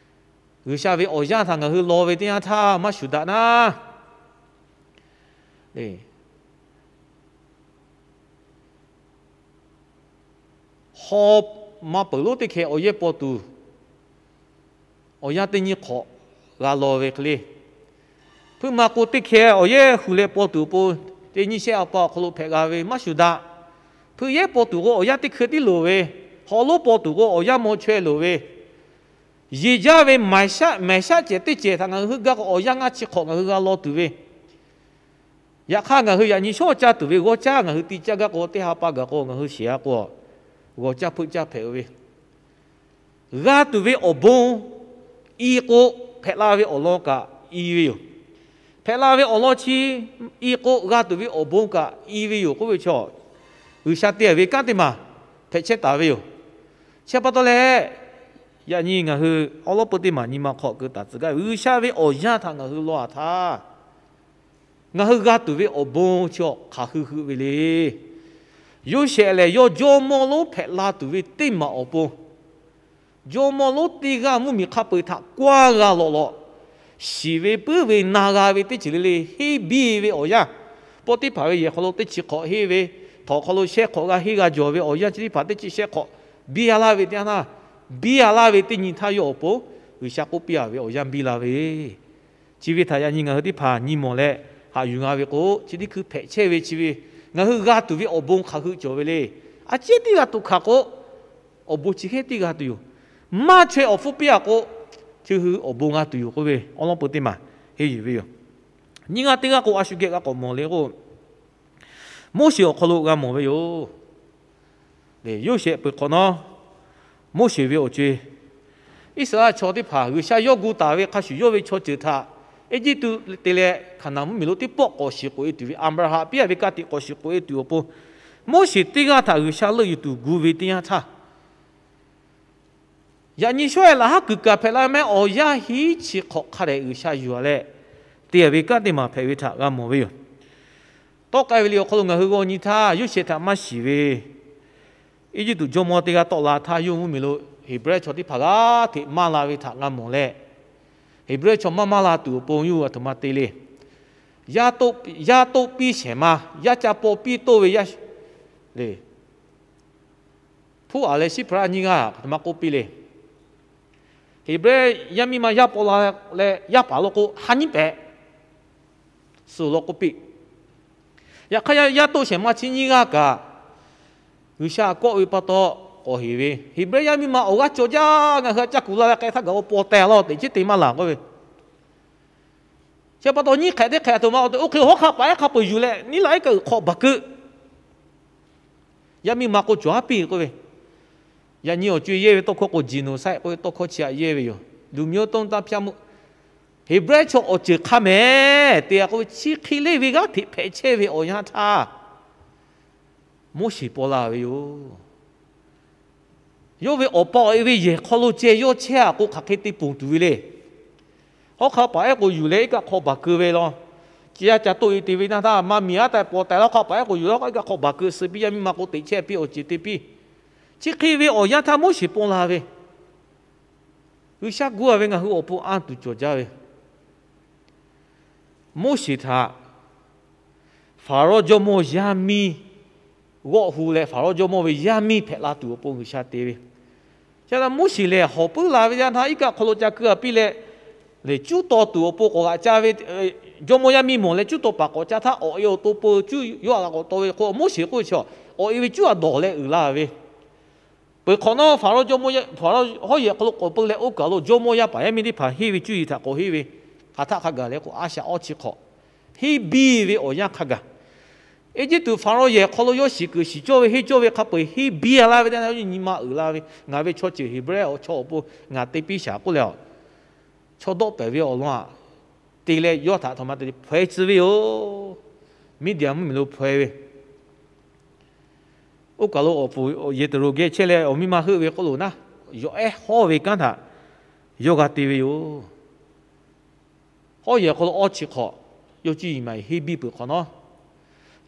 G'uiˬsha ve awˬ yanˇ htaꞈ ngaˬ hui law ve teˇ yanˇ htaˇ maˇ shuˍ daꞈ naˉ, haw maˇ peuˬ lonˉ teˇ hkeh awˬ yehˇ paw tuˬ awˬ yanˇ teˇ nyiˇ hk'awꞈ g'a law ve hk'e le. Hpuiˇ ma k'o teˇ hkeh awˬ yehˇ hui leh paw tuˬ awˬ pon teˇ nyiˇ shehˆ a pa awˬ hk'aw lo hpehꞈ g'a ve maˇ shuˍ daꞈ. Hpuiˇ yehˇ paw tuˬ k'o awˬ yanˇ teˇ hkui tiˉ loˍ ve, haw lonˉ paw tuˬ k'o awˬ yanˇ maw chaweh loˍ ve, yeˬ jaˇ ve mehˍ shaˆ cehˬ teˇ cehˬ htaꞈ ngaˬ hui g'a k'o awˬ yanˇ ngaˇ chi hk'awꞈ ngaˬ hui g'a law tuˬ ve. Yaꞈ hk'aˇ ngaˬ hui yaꞈ nyi shawˉ caˇ tuˬ ve g'awˇ caˇ ngaˬ hui ti caˇ gaˇ k'o, teˇ ha pa gaˬ k'o ngaˬ hui shehˍ a k'o, g'awˇ caˇ hpeuˆ caˇ hpehꞈ ve. G'a tuˬ ve awˬ bon i k'o, hpehꞈ la ve awˬ lawn kaꞈ i ve yoˬ. Hpehꞈ la ve awˬ lawn chi i k'o, g'a tuˬ ve awˬ bon kaꞈ i ve yoˬ k'oˆ ve chaw, G'uiˬsha te ve kanˉ teˇ maˬ hpehꞈ chehˇ taˍ ve yoˬ. Chi pa taw leh, yaꞈ nyi ngaˬ hui awˉ lawˉ peu teˇ maˬ nyi ma hk'aw keu taˍ tcuh gaˇ ve G'uiˬsha ve awˬ yanˇ htaꞈ ngaˬ hui law a htaˇ, ngaˬ hui g'a tuˬ ve awˬ bon chi hk'aˬ hui hui ve le. Yoˇsehꞈ lehˬ yawˇ jawˇmawˇ lonˉ hpehꞈ la tuˬ ve teˇ maˬ awˬ pon, jawˇmawˇ lonˉ teˇ g'aˇ mvuhˇmiˬ hk'a peu-eˬ htaꞈ kawˇ g'a lawꞈ lawꞈ, shiˍ ve puiˉ ve na g'a ve teˇ ceuˬ le le henˇ biˇ ve awˬ yanˇ, pawˆ teˇ hpaˍ ve yehˬ hk'aw lo teˇ chi hk'awꞈ henˇ ve, htawnˍ hk'aw lo shehˆ hk'awꞈ g'a henˇ g'a jawˬ ve awˬ yanˇ chi teˇ hpaˍ teˇ chi shehˆ hk'awꞈ biˇ a laˇ ve teˇ yanˇ htaˇ, biˇ a laˇ ve teˇ nyi htaˇ yawˇ awˬ pon G'uiˬsha k'oˆ piˇ a ve awˬ yanˇ biˇ la ve. Chi ve htaꞈ yaꞈ nyi ngaˬ hui teˇ hpaˍ nyi mawˬ leh haꞈ yuˬ nga ve k'o, chi teˇ hkui hpehꞈ chehˇ ve chi ve ngaˬ hui g'a tuˬ ve awˬ bon hk'aˬ hui cawˬ ve le. A ciˉ tiˉ g'a tuˬ hkanˍ k'o, awˬ bon chi hk'e tiˉ g'a tuˬ yoˬ. Maˇ chaweh awˬ hpfuhˇ piˇ a k'o, chi hui awˬ bon g'a tuˬ yoˬ k'oˆ ve awˉ lawˉ peu teˇ maˬ henˇ yuˬ ve yoˬ. Nyiˇ g'aˇ teˇ g'aˇ k'o a shu geh g'a k'awꞈ mawˬ le k'o, Moˉseˍ awˬ hk'aw lo g'a mawˬ ve yoˬ. Yoˇsehꞈ peuˬ hk'awꞈ nawˉ, Moˉseˍ ve awˬ co-e, Iˉsaˍreˍlaˆ chaw teˇ hpaˍ G'uiˬsha yawˇ gu taˍ ve hk'a shuˍ yawˇ ve chaw ceuˬ htaꞈ Eˇjiˇtuꞈ te leh Hkaˍnanˍ mvuhˇmiˬ lo teˇ pawˆ k'awꞈ shiˍ k'oꞈ e tuˬ ve, Aˍbraˍhanˍ piˇ a ve ka tiꞈ k'awꞈ shiˍ k'oꞈ e tuˬ awˬ pon, Moˉseˍ teˇ g'aˇ htaꞈ G'uiˬsha leuˆ yuˬ tuˬ gu ve teˇ yanˇ htaˇ, yaꞈ nyi shawˉ ehˍ laꞈ haˉ kuiˬ kaꞈ hpehꞈ la mehˆ awˬ yanˇ hiˉ chi hk'awꞈ hk'a dehꞈ G'uiˬsha yuˬ a leh, te a ve kanˉ teˇ maˬ hpehꞈ ve htaꞈ g'a mawˬ ve yoˬ. Tawˆ k'ai ve liꞈ awˬ hk'aw lo ngaˬ hui g'aw nyi htaˇ, Yoˇsehꞈ htaꞈ maˇ shiˍ ve Eˇjiˇtuꞈ jawˇmawˇ teˇ g'aˇ tawˆ la htaˇ, yawˇ mvuhˇmiˬ lo Heˍbrehˇ chaw teˇ hpaˍ g'aˇ hteꞈ maˇ la ve htaꞈ g'a mawˬ leh, Heˍbrehˇ chaw maˇ maˇ la tuˬ awˬ pon yawˇ hui a htoꞈ ma te le. Yaˇ toˆ piˇ shehˍ ma, yaˇ ca paw piˇ toˆ ve yaˇ le. Hpuˉ aˍ leh Siˉhpaˍraˆ nyiˇ g'aˇ a htoꞈ ma k'oˆ piˇ le. Heˍbrehˇ yaˇ miˇ ma yaˇ paw la leh yaˇ paˍ lo k'o, ha nyiˉ pehꞈ suh law k'oˆ piˇ. Yaꞈ hk'aˇ, yaˇ toˆ shehˍ ma chi nyiˇ g'aˇ kaꞈ G'uiˬsha kawˆ ve pa taw k'awꞈ heˍ ve, Heˍbrehˇ yaˇ miˇ ma awˬ g'aˇ cawˬ jaˇ, ngaˬ hui a caˇ kuˬ la leh k'ai htaˇ gaˬ k'o paw teh laˇ tehꞈ chi te maˇ laˬ k'oˆ ve. Chi pa taw nyiˇ hk'ehꞈ teˇ hk'ehꞈ a htoꞈ ma k'oˆ te, oˇ hk'e hawˉ hk'aˆ paˍ ehˉ hk'a peu-eˬ yuˬ leh niˉ laꞈ iˉ kaˆ uiˍ hk'aw baˬ keu. Yaˇ miˇ ma k'o cawˬ haˉ piˇ k'oˆ ve. Yaꞈ nyi awˬ co-e yehˇ ve tawˇ hkawˇ k'o genocide k'oˆ ve tawˇ hkawˇ chi htaꞈ yehˇ ve yoˬ. လူမျိုးတုံးသတ်ဖြတ်မှု. Heˍbrehˇ chaw awˬ ceuˬ hk'a mehˍ te a k'oˆ ve, chi hk'e leˇ ve g'aˇ hteꞈ hpehꞈ chehˇ ve awˬ yanˇ htaˇ, Moˉseˍ paw la ve yoˬ. Yawˇ ve awˬ pa awˬ e ve yehˬ hk'aw lo ceh yawˇ chehˇ a k'o, hk'aˬ hk'e te ponˬ tuˬ ve le. Hawˉ hk'aˆ paˍ ehˉ k'o yuˬ leh iˉ kaˆ hk'aw baˬ keu ve law. Yaˇ ca toˆ e te ve naˇ htaˇ, maˇ miˬ aˉ taˍ paw teh laˇ, hawˉ hk'aˆ paˍ ehˉ k'o yuˬ laˇ k'o, iˉ kaˆ hk'aw baˬ keu suh piˇ, yaˇ miˇ ma k'o teꞈ chehˇ piˇ awˬ ceuˬ te piˇ. Chi hk'e ve awˬ yanˇ htaˇ Moˉseˍ paw la ve. G'uiˬsha gu a ve ngaˬ hui awˬ pon anˇ tuˬ cawˬ jaˇ ve. Moˉseˍ htaꞈ Hpaˍrawˇ jawˇmawˇ yaˇ miˇ g'awˆ hu leh Hpaˍrawˇ jawˇmawˇ ve yaˇ miˇ hpehꞈ la tuˬ awˬ pon G'uiˬsha te ve. Chi htaꞈ Moˉseˍ lehˬ hawˬ puiˉ la ve yaˇ htaˇ iˉ kaˆ hk'aw lo ca keu a piˇ leh, lehˬ cuˉ taw tuˬ awˬ pon k'awꞈ g'aꞈ ca ve, jawˇmawˇ yaˇ miˇ mawˬ leh cuˉ taw paˍ k'awꞈ ca htaˇ, awˬ e awˬ to peu cuˉ yawˇ a g'a k'awꞈ taw ve k'o, Moˉseˍ k'oˆ ve chaw, awˬ e ve cuˉ a dawˬ leh uiˍ la ve. Peuˬ hk'awꞈ nawˉ Hpaˍrawˇ jawˇmawˇ, Hpaˍrawˇ hawˉ yehˬ hk'aw lo k'awꞈ peu leh oˇ kaˬ lo jawˇmawˇ yaˇ paˍ yaˇ miˇ teˇ hpaˍ henˇ ve cuˇ yiˍ htaꞈ k'awꞈ henˇ ve, hk'aˬ htaˆ hk'a gaˬ leh k'o, a shaꞈ awˇ chi hk'awꞈ, henˇ biˇ ve awˬ yanˇ hk'a gaˬ, Eˇjiˇtuꞈ Hpaˍrawˇ yehˬ hk'aw lo yawˇ shiˍ kuiˬ shiˍ cawˇ ve henˇ cawˇ ve hk'a peu-eˬ henˇ biˇ a laˇ ve teˇ yanˇ, nyi ma uiˍ la ve, ngaˬ ve chaw ceuˬ Heˍbrehˇ awˬ chaw awˬ pon ngaˬ te piˇ shaˍ k'oˆ leh, chaw dawˆ pehˍ ve awˬ lawn aꞈ te leh yawˇ htaꞈ htaꞈ ma te hpaw-e tcuh ve yoˬ. Miˇdiˍaˍ mvuhˇmiˬ lo hpaw-e ve. Oˇ kaˬ lo awˬ puˍ Yeˍteˍroˍgeh chehˇ leh awˬ miˇ ma heuˆ ve k'oˆ lo naˉ, yawˬ ehˉ hawˉ ve kanˉ htaꞈ yawˇ g'a te ve yoˬ. Hawˉ yehˬ hk'aw lo awˇ chi hk'awꞈ, yawˇ cuˇ yiˍ maˬ yiˍ henˇ biˇ peuˬ hk'awꞈ nawˉ,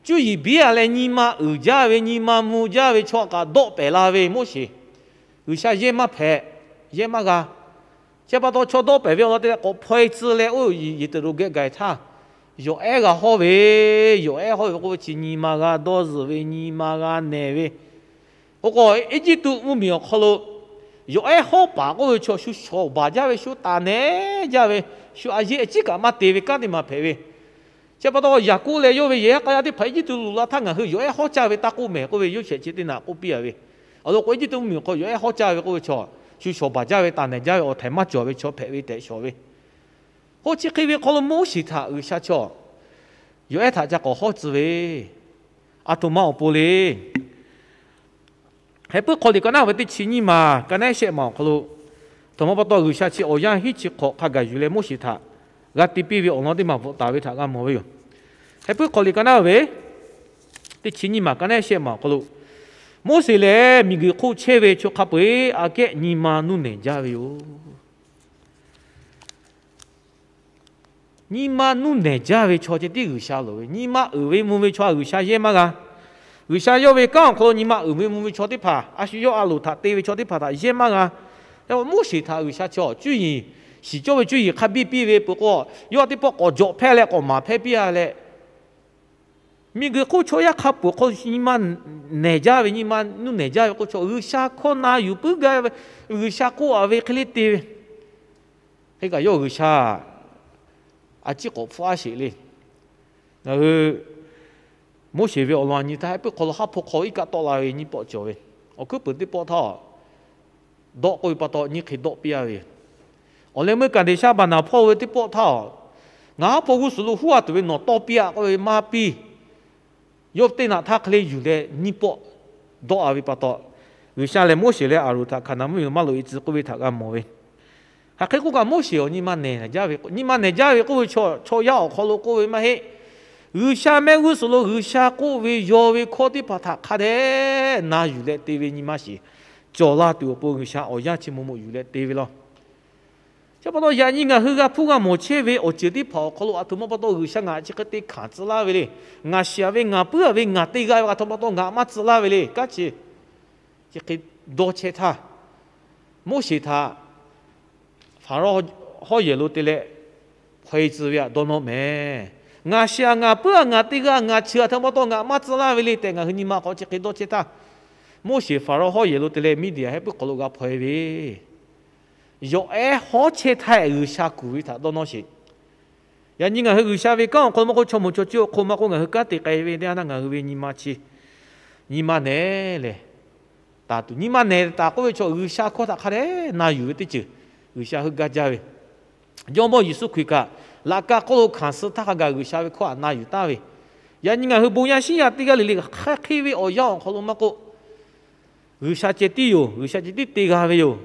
cuˇ yiˍ biˇ a leh nyi ma uiˍ jaˇ ve, nyi ma mvuh jaˇ ve chaw kaꞈ dawˆ pehˍ la ve Moˉseˍ, G'uiˬsha yehˇ maˇ hpehꞈ, yehˇ maˇ g'a. Chi pa taw chaw dawˆ pehˍ ve awˬ lawn te leh k'awꞈ hpaw-e tcuh leh oˇ Yeˍteˍroˍgeh gaˬ htaˇ, yawˬ ehˉ g'a hawˉ ve, yawˬ ehˉ hawˉ ve k'oˆ ve chi nyi ma g'a dawˇ zuhˬ ve, nyi ma g'a nehˬ ve. Oˇ k'o, Eˇjiˇtuꞈ mvuhˇmiˬ awˬ hk'aw lo yawˬ ehˉ hawˉ paˍ k'oˆ ve chaw shu shawˍ baˬ jaˇ ve, shu taˍ nehˬ jaˇ ve, shu a yeˇ a ciˉ kaꞈ maˇ te ve kanˉ teˇ maˬ hpehꞈ ve. Chi pa taw Yaˍkoˆ leh yawˇ ve yehˬ yaˇ k'a yaˇ teˇ hpaˍ Eˇjiˇtuꞈ lo laˬ htaˇ ngaˬ hui yawˬ ehˉ hawˉ caˇ ve taˇ k'oˆ mehˍ k'oˆ ve, Yoˇsehꞈ chi teˇ naꞈ k'oˆ piˇ a ve. Awˬ lawn k'o, Eˇjiˇtuꞈ mvuhˇmiˬ awˬ hk'aw yawˬ ehˉ hawˉ caˇ ve k'oˆ ve chaw, shu shawˍ baˬ jaˇ ve, taˍ nehˬ jaˇ ve, awˬ htaiˍ maˇ cawˬ ve chaw hpehꞈ ve tehꞈ shawˍ ve. Oˇ chi hk'e ve hk'aw lo Moˉseˍ htaꞈ G'uiˬsha chaw yawˬ ehˉ htaꞈ ca k'awꞈ hawˉ tcuh ve, a htoꞈ ma awˬ pon le. Heh puiˉ hk'aw liꞈ ka naˉ ve teˇ chi nyiˇ maˬ ka naˉ shehˆ maˬ awˬ hk'aw lo, htaꞈ ma pa taw G'uiˬsha chi awˬ yanˇ hiˉ chi hk'awꞈ hk'a gaˬ yuˬ leh Moˉseˍ htaꞈ g'a te piˇ ve awˬ lawn teˇ maˬ bvuhꞈ taˍ ve htaꞈ g'a mawˬ ve yoˬ. Heh puiˉ hk'aw liꞈ ka naˉ ve teˇ chi nyiˇ maˬ ka naˉ shehˆ maˬ awˬ hk'aw lo, Moˉseˍ lehˬ miˬguiˬ hk'oˆ chehˇ ve chaw hk'a peu-eˬ aꞈ kehˉ nyi ma nuˇ nehˬ jaˇ ve yoˬ. Nyi ma nuˇ nehˬ jaˇ ve chaw ceh tiˉ G'uiˬsha loˍ ve. Nyi ma uiˍ ve mvuh ve chaw G'uiˬsha yehˇ maˇ g'a. G'uiˬsha yawˇ ve kanˉ awˬ hk'aw lo nyi ma uiˍ ve mvuh ve chaw teˇ hpaˍ, a shu yawˇ a loˍ htaꞈ te ve chaw teˇ hpaˍ htaꞈ yehˇ maˇ g'a. Moˉseˍ htaꞈ G'uiˬsha chaw cuˇ yiˍ, shiˍ cawˇ ve cuˇ yiˍ hk'a biˇ piˇ ve peuˬ k'o, yawˇ teˇ pawˆ k'awꞈ jawꞈ hpehˇ leh k'awꞈ maˍ hpehˇ piˇ a leh, miˬguiˬ hk'oˆ chaw yaˇ hk'a peu-eˬ hk'aw nyi ma nehˬ jaˇ ve, nyi ma nuˇ nehˬ jaˇ ve k'oˆ chaw G'uiˬsha hkawˇ na yuˬ puiˉ gaˇ ve, G'uiˬsha k'oˆ a ve hk'e le te ve. Hk'e kaꞈ yawˇ G'uiˬsha a ciˉ k'awꞈ hpfuhˇ a sheˍ le. Ngaˬ hui Moˉseˍ ve awˬ lawn nyi htaˇ, heh puiˉ hk'aw lo haˉ hpawˇ hk'aw iˉ kaˆ tawˆ la ve nyiˇ pawˆ cawˬ ve, awˬ hkuiˉ puiˍ teˇ pawˆ htaˇ dawˆ k'oˆ ve pa taw nyiˇ hk'e dawˆ piˇ a ve. Awˬ leh meuˇ Kaˍdeˍshaˆ Baˍnaˍ hpawˇ ve teˇ pawˆ htaˇ, ngaˬ haˉ hpawˇ g'uˇ suhˍ lo huˉ a tuˬ ve nawˬ tawˇ piˇ a k'oˆ ve maˇ piˇ. Yawˇ teˇ naꞈ htaˇ hk'e le yuˬ leh nyiˇ pawˆ dawˆ a ve pa taw, G'uiˬsha lehˬ Moˉseˍ leh Aˍronˍ htaꞈ Hkaˍnanˍ mvuhˇmiˬ lo maˇ loꞈ e tcuh k'oˆ ve htaꞈ g'a mawˬ ve. Hk'aˬ hk'e k'oˆ kaꞈ Moˉseˍ awˬ nyi ma nehˬ jaˇ ve, nyi ma nehˬ jaˇ ve k'oˆ ve chaw, chaw yaˇ awˬ hk'aw lo k'oˆ ve maˇ heˆ. G'uiˬsha mehˆ g'uˇ suhˍ lo G'uiˬsha k'oˆ ve yaw ve hkawˇ teˇ hpaˍ htaꞈ hk'a dehꞈ na yuˬ leh te ve nyi ma shiˍ cawˬ la tuˬ awˬ pon G'uiˬsha awˬ yanˇ chi mvuh mvuh yuˬ leh te ve law. Chi pa taw yaꞈ nyi ngaˬ hui g'a hpuˇ g'a mawˬ chehˇ ve awˬ ceuˬ teˇ hpaˍ awˬ hk'aw lo a htoꞈ ma pa taw G'uiˬsha ngaˬ chi hk'e te hkanˍ tcuh laˇ ve le. Ngaˬ shiˍ a ve, ngaˬ puiˉ a ve, ngaˬ te g'a ve a htoꞈ ma pa taw ngaˬ maˇ tcuh laˇ ve le. Kanˉ chi chi hk'e dawˇ chehˇ htaˇ, Moˉseˍ htaꞈ Hpaˍrawˇ hawˉ yehˬ lo te leh hpaw-e tcuh ve aꞈ dawˇ nawˇ mehˍ. Ngaˬ shiˍ a, ngaˬ puiˉ a, ngaˬ te g'a, ngaˬ cheuˬ a htoꞈ ma pa taw ngaˬ maˇ tcuh laˇ ve le tehꞈ ngaˬ hui nyi ma hk'aw chi hk'e dawˇ chehˇ htaˇ, Moˉseˍ Hpaˍrawˇ hawˉ yehˬ lo te leh Miˇdiˍaˍ heh puiˉ hk'aw lo g'a hpaw-e ve yawˬ ehˉ hawˉ chehˇ htaˇ G'uiˬsha kuˬ ve htaꞈ dawˇ nawˇ sheˍ. Yaꞈ nyi ngaˬ hui G'uiˬsha ve kanˉ awˬ hk'aw lo maˇ k'oˆ, chaw moˍ chaw ceuˬ awˬ hk'aw lo maˇ k'oˆ, ngaˬ hui kanˉ te k'ai ve teˇ yanˇ htaˇ ngaˬ hui ve nyi ma chi nyi ma nehˬ lehˬ taˍ tuˬ, nyi ma nehˬ taˍ k'oˆ ve chaw G'uiˬsha hkawˇ htaꞈ hk'a dehꞈ na yuˬ ve teˇ ceuˬ G'uiˬsha heuˆ gaˇ jaˇ ve. Jawˇmawˇ Yeˍsuˆ Hkriꞈ kaꞈ laꞈ ka hk'oˆ lo hkanˍ suh htaˇ hk'a gaˬ G'uiˬsha ve hkawˇ htaꞈ na yuˬ taˍ ve. Yaꞈ nyi ngaˬ hui bon yaˇ shiˉ yaˇ teˇ g'aˇ le le hk'aˬ hk'e ve awˬ yanˇ awˬ hk'aw lo maˇ k'oˆ, G'uiˬsha ceh tiˉ yoˬ, G'uiˬsha ceh tiˉ te g'a ve yoˬ,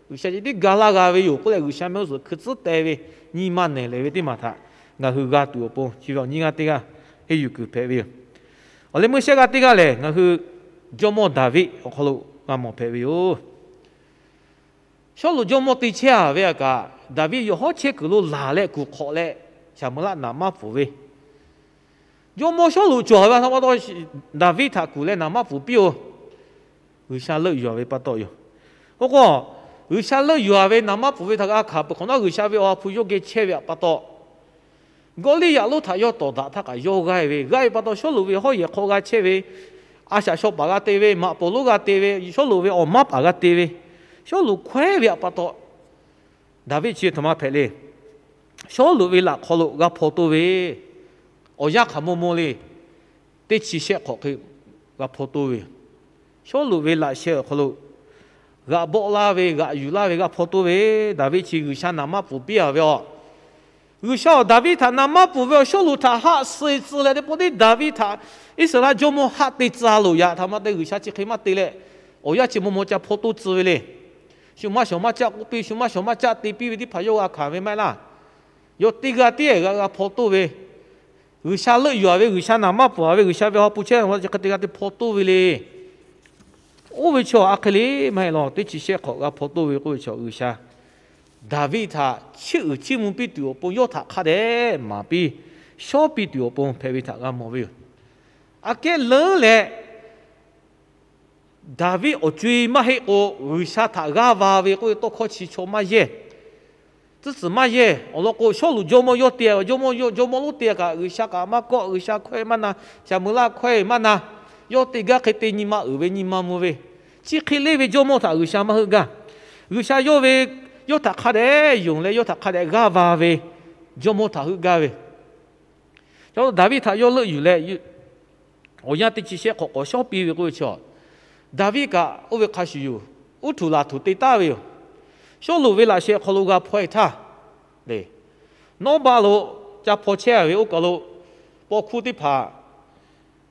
G'uiˬsha ceh tiˉ ga laˇ g'a ve yoˬ k'oˆ leh G'uiˬsha mehˆ g'uˇ suhˍ hkui tcuhˉ teh ve nyi ma nehˬ lehˬ ve teˇ maˬ htaꞈ ngaˬ hui g'a tuˬ awˬ pon chi ve awˬ nyi g'aˇ teˇ g'aˇ henˇ yuˬ kuiˬ hpehꞈ ve yoˬ. Awˬ leh meuˇ shehˆ g'aˇ teˇ g'aˇ lehˬ, ngaˬ hui jawˇmawˇ Daˍviˆ awˬ hk'aw lo g'a mawˬ hpehꞈ ve yoˬ. Sawˉluꞈ jawˇmawˇ te chehˇ a ve a kaꞈ, Daˍviˆ yawˬ hawˉ chehˇ kuiˬ lo laˬ leh kuˬ hk'awꞈ leh, Saˍmoˍeˍlaˆ naˍ maˇ pfuhˍ ve, jawˇmawˇ Sawˉluꞈ cawˬ ve a htaꞈ pa taw, Daˍviˆ htaꞈ kuˬ leh naˍ maˇ pfuhˍ piˇ-oˬ. G'uiˬsha leuˆ yuˬ a ve pa taw yoˬ. Oˇ k'o, G'uiˬsha leuˆ yuˬ a ve naˍ maˇ pfuhˍ ve htaꞈ g'a hkanˍ peuˬ hk'awꞈ nawˉ, G'uiˬsha ve awˬ ha hpu yawˇ geh chehˇ ve pa taw, Gawˇliˇyaꞈ lonˉ htaꞈ yawˇ tawˍ daꞈ htaˇ kaꞈ yawˇ g'aˇ ve, g'aˇ ve pa taw Sawˉluꞈ ve hawˉ yehˬ hk'aw g'a chehˇ ve a shaꞈ shaw paˍ g'a te ve, maꞈ poˍ lonˉ g'a te ve, Sawˉluꞈ ve awˬ maˇ paˍ g'a te ve, Sawˉluꞈ hkawehˉ ve htaꞈ pa taw, Daˍviˆ chi htaꞈ ma hpehꞈ le. Sawˉluꞈ ve laꞈ hk'aw lo g'a hpaw toˇ ve, awˬ yanˇ hk'aˬ maw maw le, teˇ chi shehˆ hk'awꞈ hk'e g'a hpaw toˇ ve, Sawˉluꞈ ve laꞈ sheh awˬ hk'aw lo g'aꞈ bawˆ laˇ ve, g'aꞈ yuˬ laˇ ve g'a hpaw toˇ ve, Daˍviˆ chi G'uiˬsha naˍ manˇ pfuhˍ piˇ a ve a. G'uiˬsha awˬ Daˍviˆ htaꞈ naˍ manˇ pfuhˍ ve awˬ, Sawˉluꞈ htaꞈ haˆ suh tcuh leh teˇ pawˆ teˇ Daˍviˆ htaꞈ Iˉsaˍreˍlaˆ jawˇmawˇ haˆ te tcuh loˬ yaꞈ htaꞈ ma te G'uiˬsha chi hk'e maˇ te leh, awˬ yanˇ chi maw maw ca hpaw toˇ tcuh ve le. Shu maˇ shawˍ maˇ caˆ k'oˆ piˇ, shu maˇ shawˍ maˇ caˆ te piˇ ve teˇ hpaˍ yawˇ g'a hkanˍ ve maˇ heˆ laˇ. Yawˇ teˇ g'aˇ tiˉ g'a g'a hpaw toˇ ve, G'uiˬsha leuˆ yuˬ a ve, G'uiˬsha naˍ manˇ pfuhˍ a ve, G'uiˬsha ve haw pu chehˇ a chi hk'e te g'a te hpaw toˇ ve le. Oˇ ve chaw a hk'e le maˇ heˆ law. Teˇ chi shehˆ hk'awꞈ g'a hpaw toˇ ve k'oˆ ve chaw, G'uiˬsha Daˍviˆ htaꞈ chiˇ uiˍ chiˇ mvuh piˇ tuˬ awˬ pon, yawˇ htaꞈ hk'a dehꞈ maˍ piˇ shawˉ piˇ tuˬ awˬ pon hpehꞈ ve htaꞈ g'a mawˬ ve yoˬ. Aꞈ kehˉ leuˉ leh, Daˍviˆ awˬ co-e maˇ heˆ k'o, G'uiˬsha htaꞈ g'aˇ va ve k'oˆ ve tawˇ hkawˇ chi chaw maˇ yehˇ. Tcuhˉ tcuhˍ maˇ yehˇ. Awˬ lawn k'o, Sawˉluꞈ jawˇmawˇ yawˇ te, jawˇmawˇ jawˇmawˇ lonˉ te kaꞈ, G'uiˬsha kaꞈ maˇ kawˆ, G'uiˬsha hkawehˇ maˇ na, shaˍ meuˍ laˇ hkawehˇ maˇ na, yawˇ te gaˇ hk'e te nyi ma uiˍ ve nyi ma mvuh ve, chi hk'e leˇ ve jawˇmawˇ htaꞈ G'uiˬsha maˇ heuˆ gaˇ. G'uiˬsha yawˇ ve, yawˇ htaꞈ hk'a dehꞈ yonˍ leh yawˇ htaꞈ hk'a dehꞈ g'aˇ va ve jawˇmawˇ htaꞈ heuˆ gaˇ ve. Daˍviˆ htaꞈ yawˇ leuˆ yuˬ leh, awˬ yanˇ teˇ chi shehˆ hk'awꞈ k'awꞈ shawˉ piˇ ve k'oˆ ve chaw, Daˍviˆ kaꞈ oˇ ve hk'a shuˍ yoˬ. Uˉ htuˬ laˬ htuˬ te taˍ ve yoˬ. Sawˉluꞈ ve laꞈ sheh awˬ hk'aw lo g'a hpaw e htaˇ le, Nawˉbaˆ lo ca hpaw chehˇ a ve oˇ kaˬ lo, paw hkuˇ teˇ hpaˍ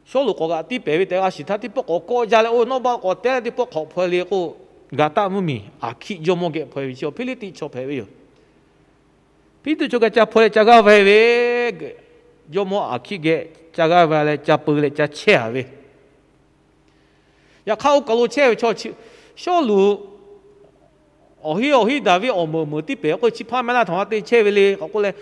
Sawˉluꞈ k'awꞈ g'aꞈ tiˇ pehˍ ve tehꞈ g'a shiˍ htaˇ, teˇ pawˆ k'awꞈ kawˆ jaˇ leh, oˇ Nawˉbaˆ k'awꞈ te leh teˇ pawˆ hk'awꞈ hpaw e le k'o, Gaˍtaˆ mvuhˇmiˬ Aˍhkiˆ jawˇmawˇ geh hpaw e ve chi, Hpiˇliˇtiˆ chaw hpehꞈ ve yoˬ. Hpiˇliˇtiˆ chaw geh ca hpaw leh ca g'aˇ va ve, jawˇmawˇ Aˍhkiˆ geh ca g'aˇ va leh ca peu leh ca chehˇ a ve. Yaꞈ hk'aˇ, oˇ kaˬ lo chehˇ ve chaw, Sawˉluꞈ awˬ hinˉ awˬ hinˉ Daˍviˆ awˬ meuˍ meuˍ tiˇ pehˍ k'oˆ, chi hpaˇ maˇ laˇ htaꞈ ma te chehˇ ve le k'awꞈ k'oˆ leh,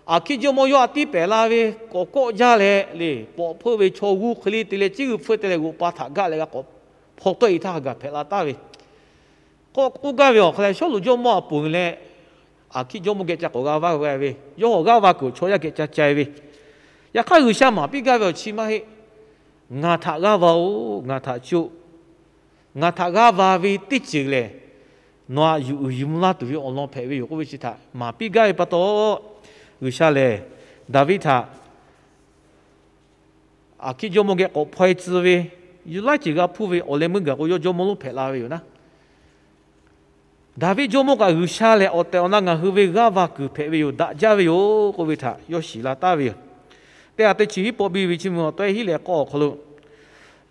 Aˍhkiˆ jawˇmawˇ yawˇ a tiˇ pehˍ la ve k'awꞈ kawˆ jaˇ leh le, pawꞈ hpeuˇ ve chaw g'uˇ hk'e le te leh, ciˉ g'uiˬ hpfuhˇ te leh g'oꞈ pa htaꞈ gaˆ leh g'a k'awꞈ hpaw tawˆ e htaˇ, hk'a gaˬ hpehꞈ la taˍ ve k'oˆ k'oˆ gaˇ ve awˬ hk'a leh, Sawˉluꞈ jawˇmawˇ a ponˬ leh Aˍhkiˆ jawˇmawˇ geh ca k'awꞈ g'a va ve, yawˇ hawˬ g'aˇ va kuiˬ chaw yaˇ geh ca ca e ve. Yaꞈ hk'aˇ, G'uiˬsha maˍ piˇ gaˇ ve awˬ chi maˇ heˆ. Ngaˬ htaꞈ g'aˇ va-oˬ, ngaˬ htaꞈ co. Ngaˬ htaꞈ g'aˇ va ve teˇ ceuˬ lehˬ, nawˬ aꞈ yuˬ uiˍ yuˬ mvuh laˇ tuˬ ve awˬ lawn hpehꞈ ve yoˬ k'oˆ ve chi htaꞈ maˍ piˇ gaˇ ve pa taw, G'uiˬsha lehˬ Daˍviˆ htaꞈ Aˍhkiˆ jawˇmawˇ geh k'awꞈ hpaw e tcuh ve, yuˬ laiˉ ceuˬ g'a hpuˇ ve awˬ leh meuˇ gaˬ k'o, yawˇ jawˇmawˇ lonˉ hpehꞈ la ve yoˬ naˉ. Daˍviˆ jawˇmawˇ kaꞈ G'uiˬsha lehˬ awˬ tehˬ awˬ na ngaˬ hui ve g'aˇ va kuiˬ hpehꞈ ve yoˬ, daꞈ jaˇ ve yoˬ k'oˆ ve htaꞈ yawˇ shiˍ la taˍ ve yoˬ. Teˇ ha teˇ chi hiˉ pawˆ biˇ ve chi mvuh awˬ tawehˇ hiˉ leh k'awˇ awˬ hk'aw lo,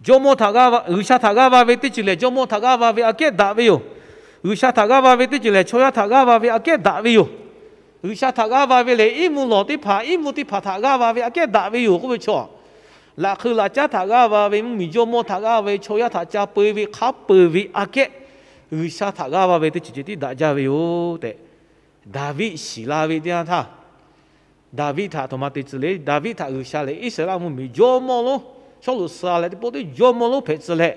jawˇmawˇ htaꞈ g'aˇ va, G'uiˬsha htaꞈ g'aˇ va ve teˇ ceuˬ lehˬ, jawˇmawˇ htaꞈ g'aˇ va ve aꞈ kehˉ daꞈ ve yoˬ. G'uiˬsha htaꞈ g'aˇ va ve teˇ ceuˬ lehˬ, chaw yaˇ htaꞈ g'aˇ va ve aꞈ kehˉ daꞈ ve yoˬ. G'uiˬsha htaꞈ g'aˇ va ve lehˬ, iˉ mvuhˇ lawˬ teˇ hpaˍ, iˉ mvuhˇ teˇ hpaˍ htaꞈ g'aˇ va ve aꞈ kehˉ daꞈ ve yoˬ k'oˆ ve chaw, laꞈ hk'eu laꞈ caˉ htaꞈ g'aˇ va ve, mvuhˇmiˬ jawˇmawˇ htaꞈ g'aˇ ve, chaw yaˇ htaꞈ ca peu ve hk'a peu-eˬ ve aꞈ kehˉ, G'uiˬsha htaꞈ g'aˇ va ve teˇ ceuˬ ceh tiˉ daꞈ jaˇ ve yoˬ tehꞈ, Daˍviˆ shiˍ la ve teˇ yanˇ htaˇ, Daˍviˆ htaꞈ aˬ htoꞈ ma te tcuh le. Daˍviˆ htaꞈ G'uiˬsha lehˬ, Iˉsaˍreˍlaˆ mvuhˇmiˬ jawˇmawˇ lonˉ, Sawˉluꞈ suh leh teˇ pawˆ teˇ jawˇmawˇ lonˉ hpehꞈ tcuh leh,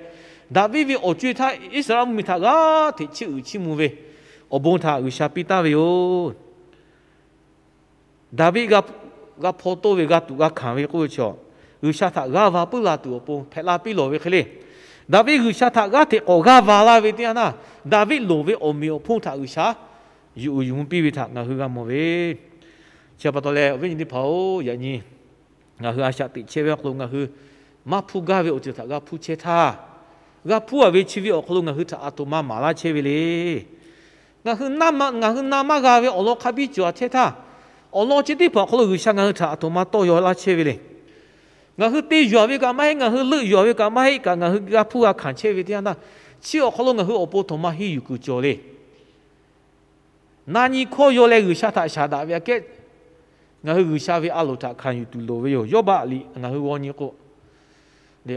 Daˍviˆ ve awˬ co-e htaˇ Iˉsaˍreˍlaˆ mvuhˇmiˬ htaꞈ g'aˇ hteꞈ chiˇ uiˍ chiˇ mvuh ve awˬ bon htaꞈ G'uiˬsha piˇ taˍ ve yoˬ. Daˍviˆ g'a hpaw toˇ ve, g'a tuꞈ g'a hkanˍ ve k'oˆ ve chaw, G'uiˬsha htaꞈ g'aˇ va puiˉ la tuˬ awˬ pon hpehꞈ la piˇ lawˬ ve hk'e le. Daˍviˆ G'uiˬsha htaꞈ g'aˇ hteꞈ k'awꞈ g'aˇ va laˇ ve teˇ yanˇ htaˇ, Daˍviˆ loˍ ve awˬ meꞈ awˬ hponˇ htaꞈ G'uiˬsha yuˬ uiˍ yuˬ mvuh piˇ ve htaꞈ ngaˬ hui g'a mawˬ ve. Chi pa taw leh, awˬ viˉ nyi teˇ hpaˍ-oˬ, yaꞈ nyi ngaˬ hui a shaꞈ teꞈ chehˇ ve awˬ hk'aw lo ngaˬ hui maˇ hpuˇ gaˇ ve awˬ ceuˬ htaꞈ g'a hpuˇ chehˇ htaˇ, g'a hpuˇ a ve chi ve awˬ hk'aw lo ngaˬ hui htaꞈ aˬ htoꞈ ma maˍ laˇ chehˇ ve le. Ngaˬ hui na maˇ g'a ve awˬ lawn hk'a biˇ cawˬ a chehˇ htaˇ, awˬ lawn chi teˇ hpaˍ awˬ hk'aw lo G'uiˬsha ngaˬ hui htaꞈ aˬ htoꞈ ma tawˇ yaw laˇ chehˇ ve le. Ngaˬ hui te yuˬ a ve kaꞈ maˇ heˆ, ngaˬ hui leuˆ yuˬ a ve kaꞈ maˇ heˆ kaꞈ, ngaˬ hui g'a hpuˇ g'a hkanˍ chehˇ ve teˇ yanˇ htaˇ, chi awˬ hk'aw lo ngaˬ hui awˬ pon htoꞈ ma henˇ yuˬ kuiˬ cawˬ le. Na nyi hkawˇ yaw leh G'uiˬsha htaꞈ shaˍ daꞈ ve aꞈ kehˉ, ngaˬ hui G'uiˬsha ve a loˍ htaꞈ hkanˍ yuˬ tuˬ loˍ ve yoˬ. Yawˇbaˆ liꞈ ngaˬ hui g'aw nyi k'o,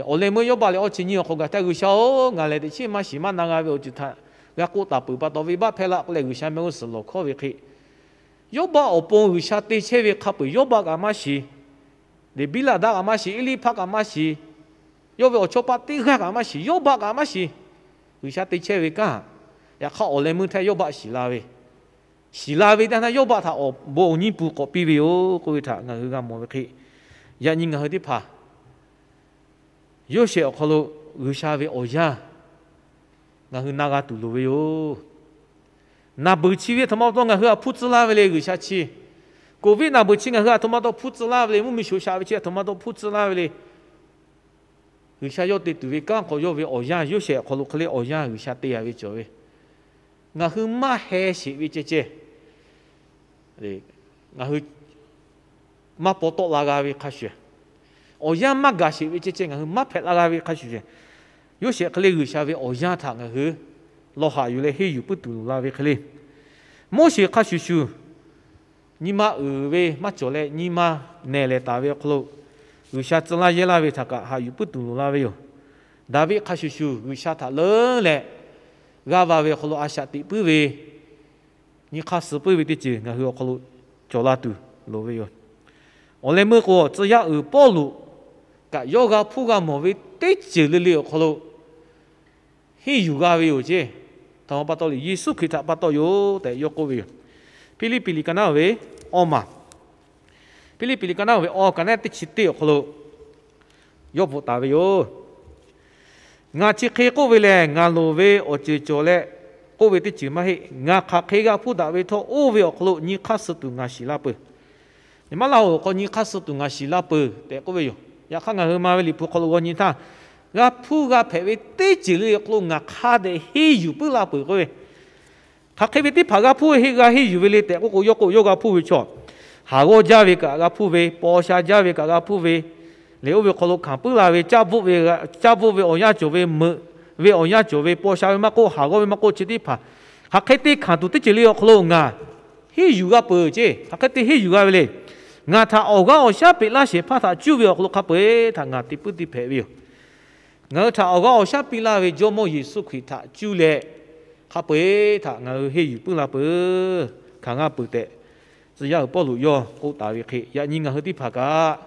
awˬ leh meuˇ Yawˇbaˆ lehˬ awˇ chi nyi awˬ hk'aw gaˬ htaˇ, G'uiˬsha-oˬ, ngaˬ lehˬ teꞈ chiˉ maˇ shiˍ maˇ na g'a ve awˬ ceuˬ htaꞈ g'a k'oˆ taˍ peuˬ pa taw, venˇbaˆ hpehˇ laˇ k'oˆ leh G'uiˬsha mehˆ g'uˇ suhˍ lawˬ hkawˇ ve hk'e, Yawˇbaˆ awˬ pon G'uiˬsha te chehˇ ve hk'a peu-eˬ Yawˇbaˆ kaꞈ maˇ shiˍ, Leˍbiˆlaˆdaˆ kaꞈ maˇ shiˍ, Eˇliˇhpaˆ kaꞈ maˇ shiˍ, yawˇ ve awˬ chawˇ paˆ teˇ g'aˇ kaꞈ maˇ shiˍ, Yawˇbaˆ kaꞈ maˇ shiˍ. G'uiˬsha te chehˇ ve kanˉ, yaꞈ hk'aˇ awˬ leh meuˇ htaˇ Yawˇbaˆ shiˍ la ve, shiˍ la ve teˇ yanˇ htaˇ Yawˇbaˆ htaꞈ awˬ bon awˬ nyiˇ pun k'awꞈ piˇ ve yoˬ k'oˆ ve htaꞈ ngaˬ hui g'a mawˬ ve hk'e, yaꞈ nyi ngaˬ hui teˇ hpaˍ Yoˇsehꞈ awˬ hk'aw lo G'uiˬsha ve awˬ yanˇ ngaˬ hui na g'a tuˬ loˍ ve yoˬ. Naˬ beuˬ chi ve htaꞈ ma pa taw ngaˬ hui htaꞈ hpuˇ tcuh laˇ ve le G'uiˬsha chi. Covid naˬ beuˬ chi ngaˬ hui htaꞈ htoꞈ ma pa taw hpuˇ tcuh laˇ ve le. Mvuhˇmiˬ shoˍ shaꞈ ve chi htaꞈ htoꞈ ma pa taw hpuˇ tcuh laˇ ve le. G'uiˬsha yawˇ te tuˬ ve kanˉ hk'aw yawˇ ve awˬ yanˇ, Yoˇsehꞈ awˬ hk'aw lo hk'e le awˬ yanˇ G'uiˬsha te a ve cawˬ ve, ngaˬ hui maˇ heh sheˍ ve ceh ceh, ngaˬ hui maˇ paw tawˆ la g'a ve hk'a shuˍ, awˬ yanˇ maˇ gaˬ sheˍ ve ceh ceh ngaˬ hui maˇ hpehꞈ la g'a ve hk'a shuˍ, Yoˇsehꞈ hk'e le G'uiˬsha ve awˬ yanˇ htaꞈ ngaˬ hui lawˬ haꞈ yuˬ leh henˇ yuˬ puiˉ tuˬ loˍ la ve hk'e le, Moˉseˍ hk'a shuˍ shuˍ nyi ma uiˍ ve maˇ cawˬ leh nyi ma nehˬ lehˬ taˍ ve awˬ hk'aw lo G'uiˬsha tcuh laˇ yehˇ laˇ ve htaꞈ kaꞈ haꞈ yuˬ puiˉ tuˬ loˍ la ve yoˬ. Daˍviˆ hk'a shuˍ shuˍ G'uiˬsha htaꞈ leuˉ leh g'aˇ va ve awˬ hk'aw lo a shaꞈ teꞈ puiˉ ve, nyi hk'aˇ suh puiˉ ve teˇ ceuˬ ngaˬ hui awˬ hk'aw lo cawˬ la tuˬ loˍ ve yoˬ. Awˬ leh meuˇ k'o, tcuh yaˇ uiˍ Pawˇluꞈ kaꞈ yawˇ g'a hpuˇ g'a mawˬ ve teˇ ceuˬ le le awˬ hk'aw lo henˇ yuˬ g'a ve yoˬ ceˇ. Htaꞈ ma pa taw le, Yeˍsuˆ Hkriꞈ htaꞈ pa taw yoˬ tehꞈ yawˇ k'oˆ ve yoˬ. Hpiˇliˇpiˆ liꞈ ka naˉ ve awˇ maˬ, Hpiˇliˇpiˆ liꞈ ka naˉ ve awˇ ka naˉ teˇ chi teˇ awˬ hk'aw lo yawˇ bvuhꞈ taˍ ve yoˬ. Ngaˬ chi hk'e k'oˆ ve lehˬ, ngaˬ loˍ ve awˬ ceuˬ cawˬ leh k'oˆ ve teˇ ceuˬ maˇ heˆ. Ngaˬ hk'aˬ hk'e g'a hpuˇ daꞈ ve htawˇ, oˇ ve awˬ hk'aw lo nyi hk'aˇ suh tuˬ ngaˬ shiˍ la peuˬ. Maˇ laˇ-oˬ, awˬ hk'aw nyi hk'aˇ suh tuˬ ngaˬ shiˍ la peuˬ tehꞈ k'oˆ ve yoˬ. Yaꞈ hk'aˇ, ngaˬ hui ma ve Liꞈ hpu hk'aw lo g'aw nyi htaˇ, g'a hpuˇ g'a hpehꞈ ve teˇ ceuˬ le le awˬ hk'aw lo ngaˬ hk'a dehꞈ henˇ yuˬ puiˉ la peuˬ k'oˆ ve, hk'aˬ hk'e ve teˇ hpaˍ g'a hpuˇ ve heˆ g'a henˇ yuˬ ve le tehꞈ k'oˆ k'o, yawˇ k'o yawˇ g'a hpuˇ ve chaw, haˍ g'awˇ jaˇ ve kaꞈ g'a hpuˇ ve, paw sha jaˇ ve kaꞈ g'a hpuˇ ve, lehˬ oˇ ve hk'aw lo hkanˍ puiˉ la ve, caˇ bvuhˆ ve awˬ yanˇ cawˬ ve, meuꞈ ve awˬ yanˇ cawˬ ve, paw sha ve maˇ k'oˆ, haˍ g'awˇ ve maˇ k'oˆ, chi teˇ hpaˍ hk'aˬ hk'e te hkanˍ tuˬ teˇ ceuˬ le awˬ hk'aw lo ngaˬ henˇ yuˬ g'a peuˬ ceˇ. Hk'aˬ hk'e te henˇ yuˬ g'a ve le. Ngaˬ htaꞈ awˬ g'aˇ awˬ shaˉ peꞈ laˇ shehˍ hpaˇ htaꞈ cuˇ ve awˬ hk'aw lo hk'a peu-eˬ htaꞈ ngaˬ te puiˉ te hpehꞈ ve yoˬ. Ngaˬ hui htaꞈ awˬ g'aˇ awˬ shaˉ piˇ laˇ ve Jawˇmawˇ Yeˍsuˆ Hkriꞈ htaꞈ cuˇ leh, hk'a peu-eˬ htaꞈ ngaˬ hui henˇ yuˬ puiˉ la peuˬ, hkanˍ g'a peuˬ tehꞈ, tcuh yaˇ uiˍ Pawˇluꞈ yawˇ k'oˆ taˍ ve hk'e, yaꞈ nyi ngaˬ hui teˇ hpaˍ kaꞈ,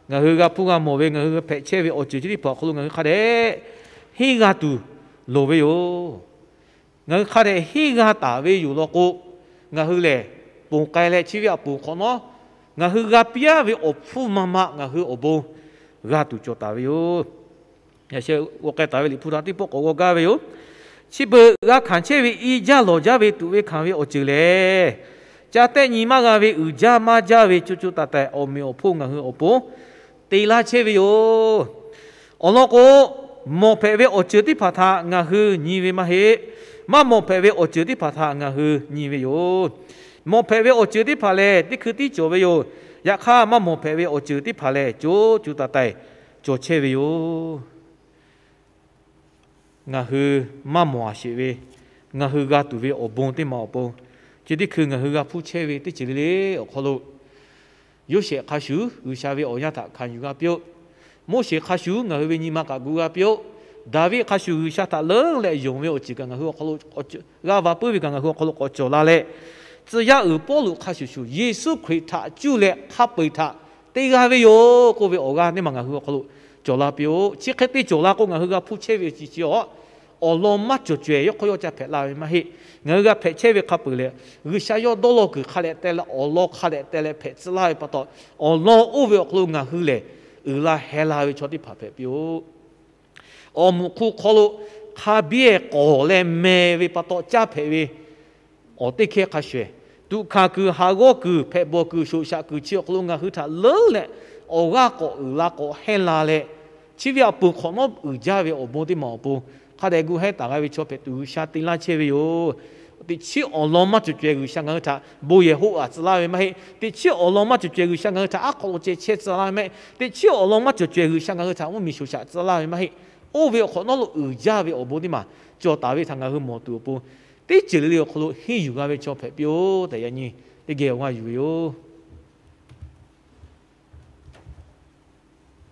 ngaˬ hui g'a hpuˇ g'a mawˬ ve, ngaˬ hui hpehꞈ chehˇ ve awˬ ceuˬ chi teˇ hpaˍ awˬ hk'aw lo ngaˬ hui hk'a dehꞈ henˇ g'a tuˬ loˍ ve yoˬ. Ngaˬ hui hk'a dehꞈ henˇ g'a taˍ ve yoˬ law k'o, ngaˬ hui lehˬ ponˬ k'ai leh chi ve aꞈ ponˬ hk'awꞈ nawˉ, ngaˬ hui g'a piˇ-aˉ ve awˬ hpfuhˇ maˇ maꞈ ngaˬ hui awˬ bon g'a tuˬ cawˬ taˍ ve yoˬ. Yaꞈ sheh g'aw k'ai taˍ ve Liꞈ hpu htaꞈ teˇ pawˆ k'awꞈ g'aw gaˇ ve yoˬ. Chi beuꞈ g'a hkanˍ chehˇ ve i jaˇ lawˬ jaˇ ve tuꞈ ve hkanˍ ve awˬ ceuˬ lehˬ, ca tehˆ nyi maˇ g'a ve uiˍ jaˇ maˇ jaˇ ve co co taiˍ taiˍ awˬ meꞈ awˬ hponˇ ngaˬ hui awˬ pon te laˇ chehˇ ve yoˬ. Awˬ lawn k'o, mawˬ hpehꞈ ve awˬ ceuˬ teˇ hpaˍ htaꞈ ngaˬ hui nyi ve maˇ heˆ. Maˇ mawˬ hpehꞈ ve awˬ ceuˬ teˇ hpaˍ htaꞈ ngaˬ hui nyi ve yoˬ. Mawˬ hpehꞈ ve awˬ ceuˬ teˇ hpaˍ lehˬ, teˇ hkui tiˉ cawˬ ve yoˬ. Yaꞈ hk'aˇ, maˇ mawˬ hpehꞈ ve awˬ ceuˬ teˇ hpaˍ lehˬ, co co taiˍ taiˍ cawˬ chehˇ ve yoˬ. Ngaˬ hui maˇ mawˬ-a sheˍ ve, ngaˬ hui g'a tuˬ ve awˬ bon teˇ maˬ awˬ pon, chi teˇ hkui ngaˬ hui g'a hpuˇ chehˇ ve teˇ ceuˬ le le awˬ hk'aw lo, Yoˇsehꞈ hk'a shuˍ G'uiˬsha ve awˬ yanˇ htaꞈ hkanˍ yuˬ g'a piˇ-oˆ. Moˉseˍ hk'a shuˍ ngaˬ hui ve nyi ma kaꞈ gu g'a piˇ-oˆ. Daˍviˆ hk'a shuˍ G'uiˬsha htaꞈ leuˉ leh yonˍ ve awˬ ceuˬ kaꞈ ngaˬ hui awˬ hk'aw lo g'aˇ va puiˉ ve kaꞈ ngaˬ hui awˬ hk'aw lo k'awꞈ cawˬ la leh, tcuh yaˇ uiˍ Pawˇluꞈ hk'a shuˍ shuˍ Yeˍsuˆ Hkriꞈ htaꞈ cuˇ leh hk'a peu-eˬ htaꞈ te g'a ve yoˬ k'oˆ ve awˬ g'aˇ teˇ maˬ ngaˬ hui awˬ hk'aw lo cawˬ la piˇ-oˆ. Chi hk'e te cawˬ la k'o, ngaˬ hui g'a hpuˇ chehˇ ve chi chi-a, awˬ lawn maˇ cawˬ cawehˬ yawˇ hk'aw yawˇ ca hpehꞈ la ve maˇ heˆ. Ngaˬ hui g'a hpehꞈ chehˇ ve hk'a peu-eˬ lehˬ, G'uiˬsha yawˇ dawˇ law kuiˬ hk'a dehꞈ teh leh awˬ lawn hk'a dehꞈ teh leh hpehꞈ tcuh laˇ ve pa taw, awˬ lawn oˇ ve awˬ hk'aw lo ngaˬ hui lehˬ, uiˍ la heh la ve chaw teˇ hpaˍ hpehꞈ piˇ-oˆ. Awˬ moˍ hk'u hk'aw lo hk'a biˇ-ehˍ k'awˍ leh meh ve pa taw caˇ hpehꞈ ve awˬ teˇ hkehˇ hk'a shuˍ-ehˍ, tuꞈ hkanˍ kuiˬ, haꞈ g'awˇ kuiˬ, hpehꞈ bawˬ kuiˬ, shoꞈ shaꞈ kuiˬ chi awˬ hk'aw lo ngaˬ hui htaꞈ leuˉ leh, awˬ g'aˇ k'awꞈ uiˍ la k'awꞈ hehnˇ la leh, chi ve aꞈ ponˬ hk'awꞈ nawˉ uiˍ jaˇ ve awˬ bon teˇ maˬ awˬ pon, hk'a dehꞈ gu hehˉ taˍ g'a ve chaw hpehꞈ tuˬ G'uiˬsha te laˇ chehˇ ve yoˬ. Teꞈ chiˉ awˬ lawn maˇ cawˬ cawehˬ G'uiˬsha ngaˬ hui htaꞈ bon yehˬ hoˆ-aꞈ tcuh laˇ ve maˇ heˆ. Teꞈ chiˉ awˬ lawn maˇ cawˬ cawehˬ G'uiˬsha ngaˬ hui htaꞈ aˉ hk'aw lo ceh chehˇ tcuh laˇ ve maˇ heˆ. Teꞈ chiˉ awˬ lawn maˇ cawˬ cawehˬ G'uiˬsha ngaˬ hui htaꞈ mvuhˇmiˬ shoˍ shaꞈ tcuh laˇ ve maˇ heˆ. Oˇ ve awˬ hk'awꞈ nawˉ lo uiˍ jaˇ ve awˬ bon teˇ maˬ cawˬ taˍ ve htaꞈ ngaˬ hui mawˬ tuˬ awˬ pon, teˇ ceuˬ le le awˬ hk'aw lo henˇ yuˬ g'a ve chaw hpehꞈ piˇ-oˆ tehꞈ yaꞈ nyi teˇ geh awˬ g'aˇ yuˬ ve yoˬ.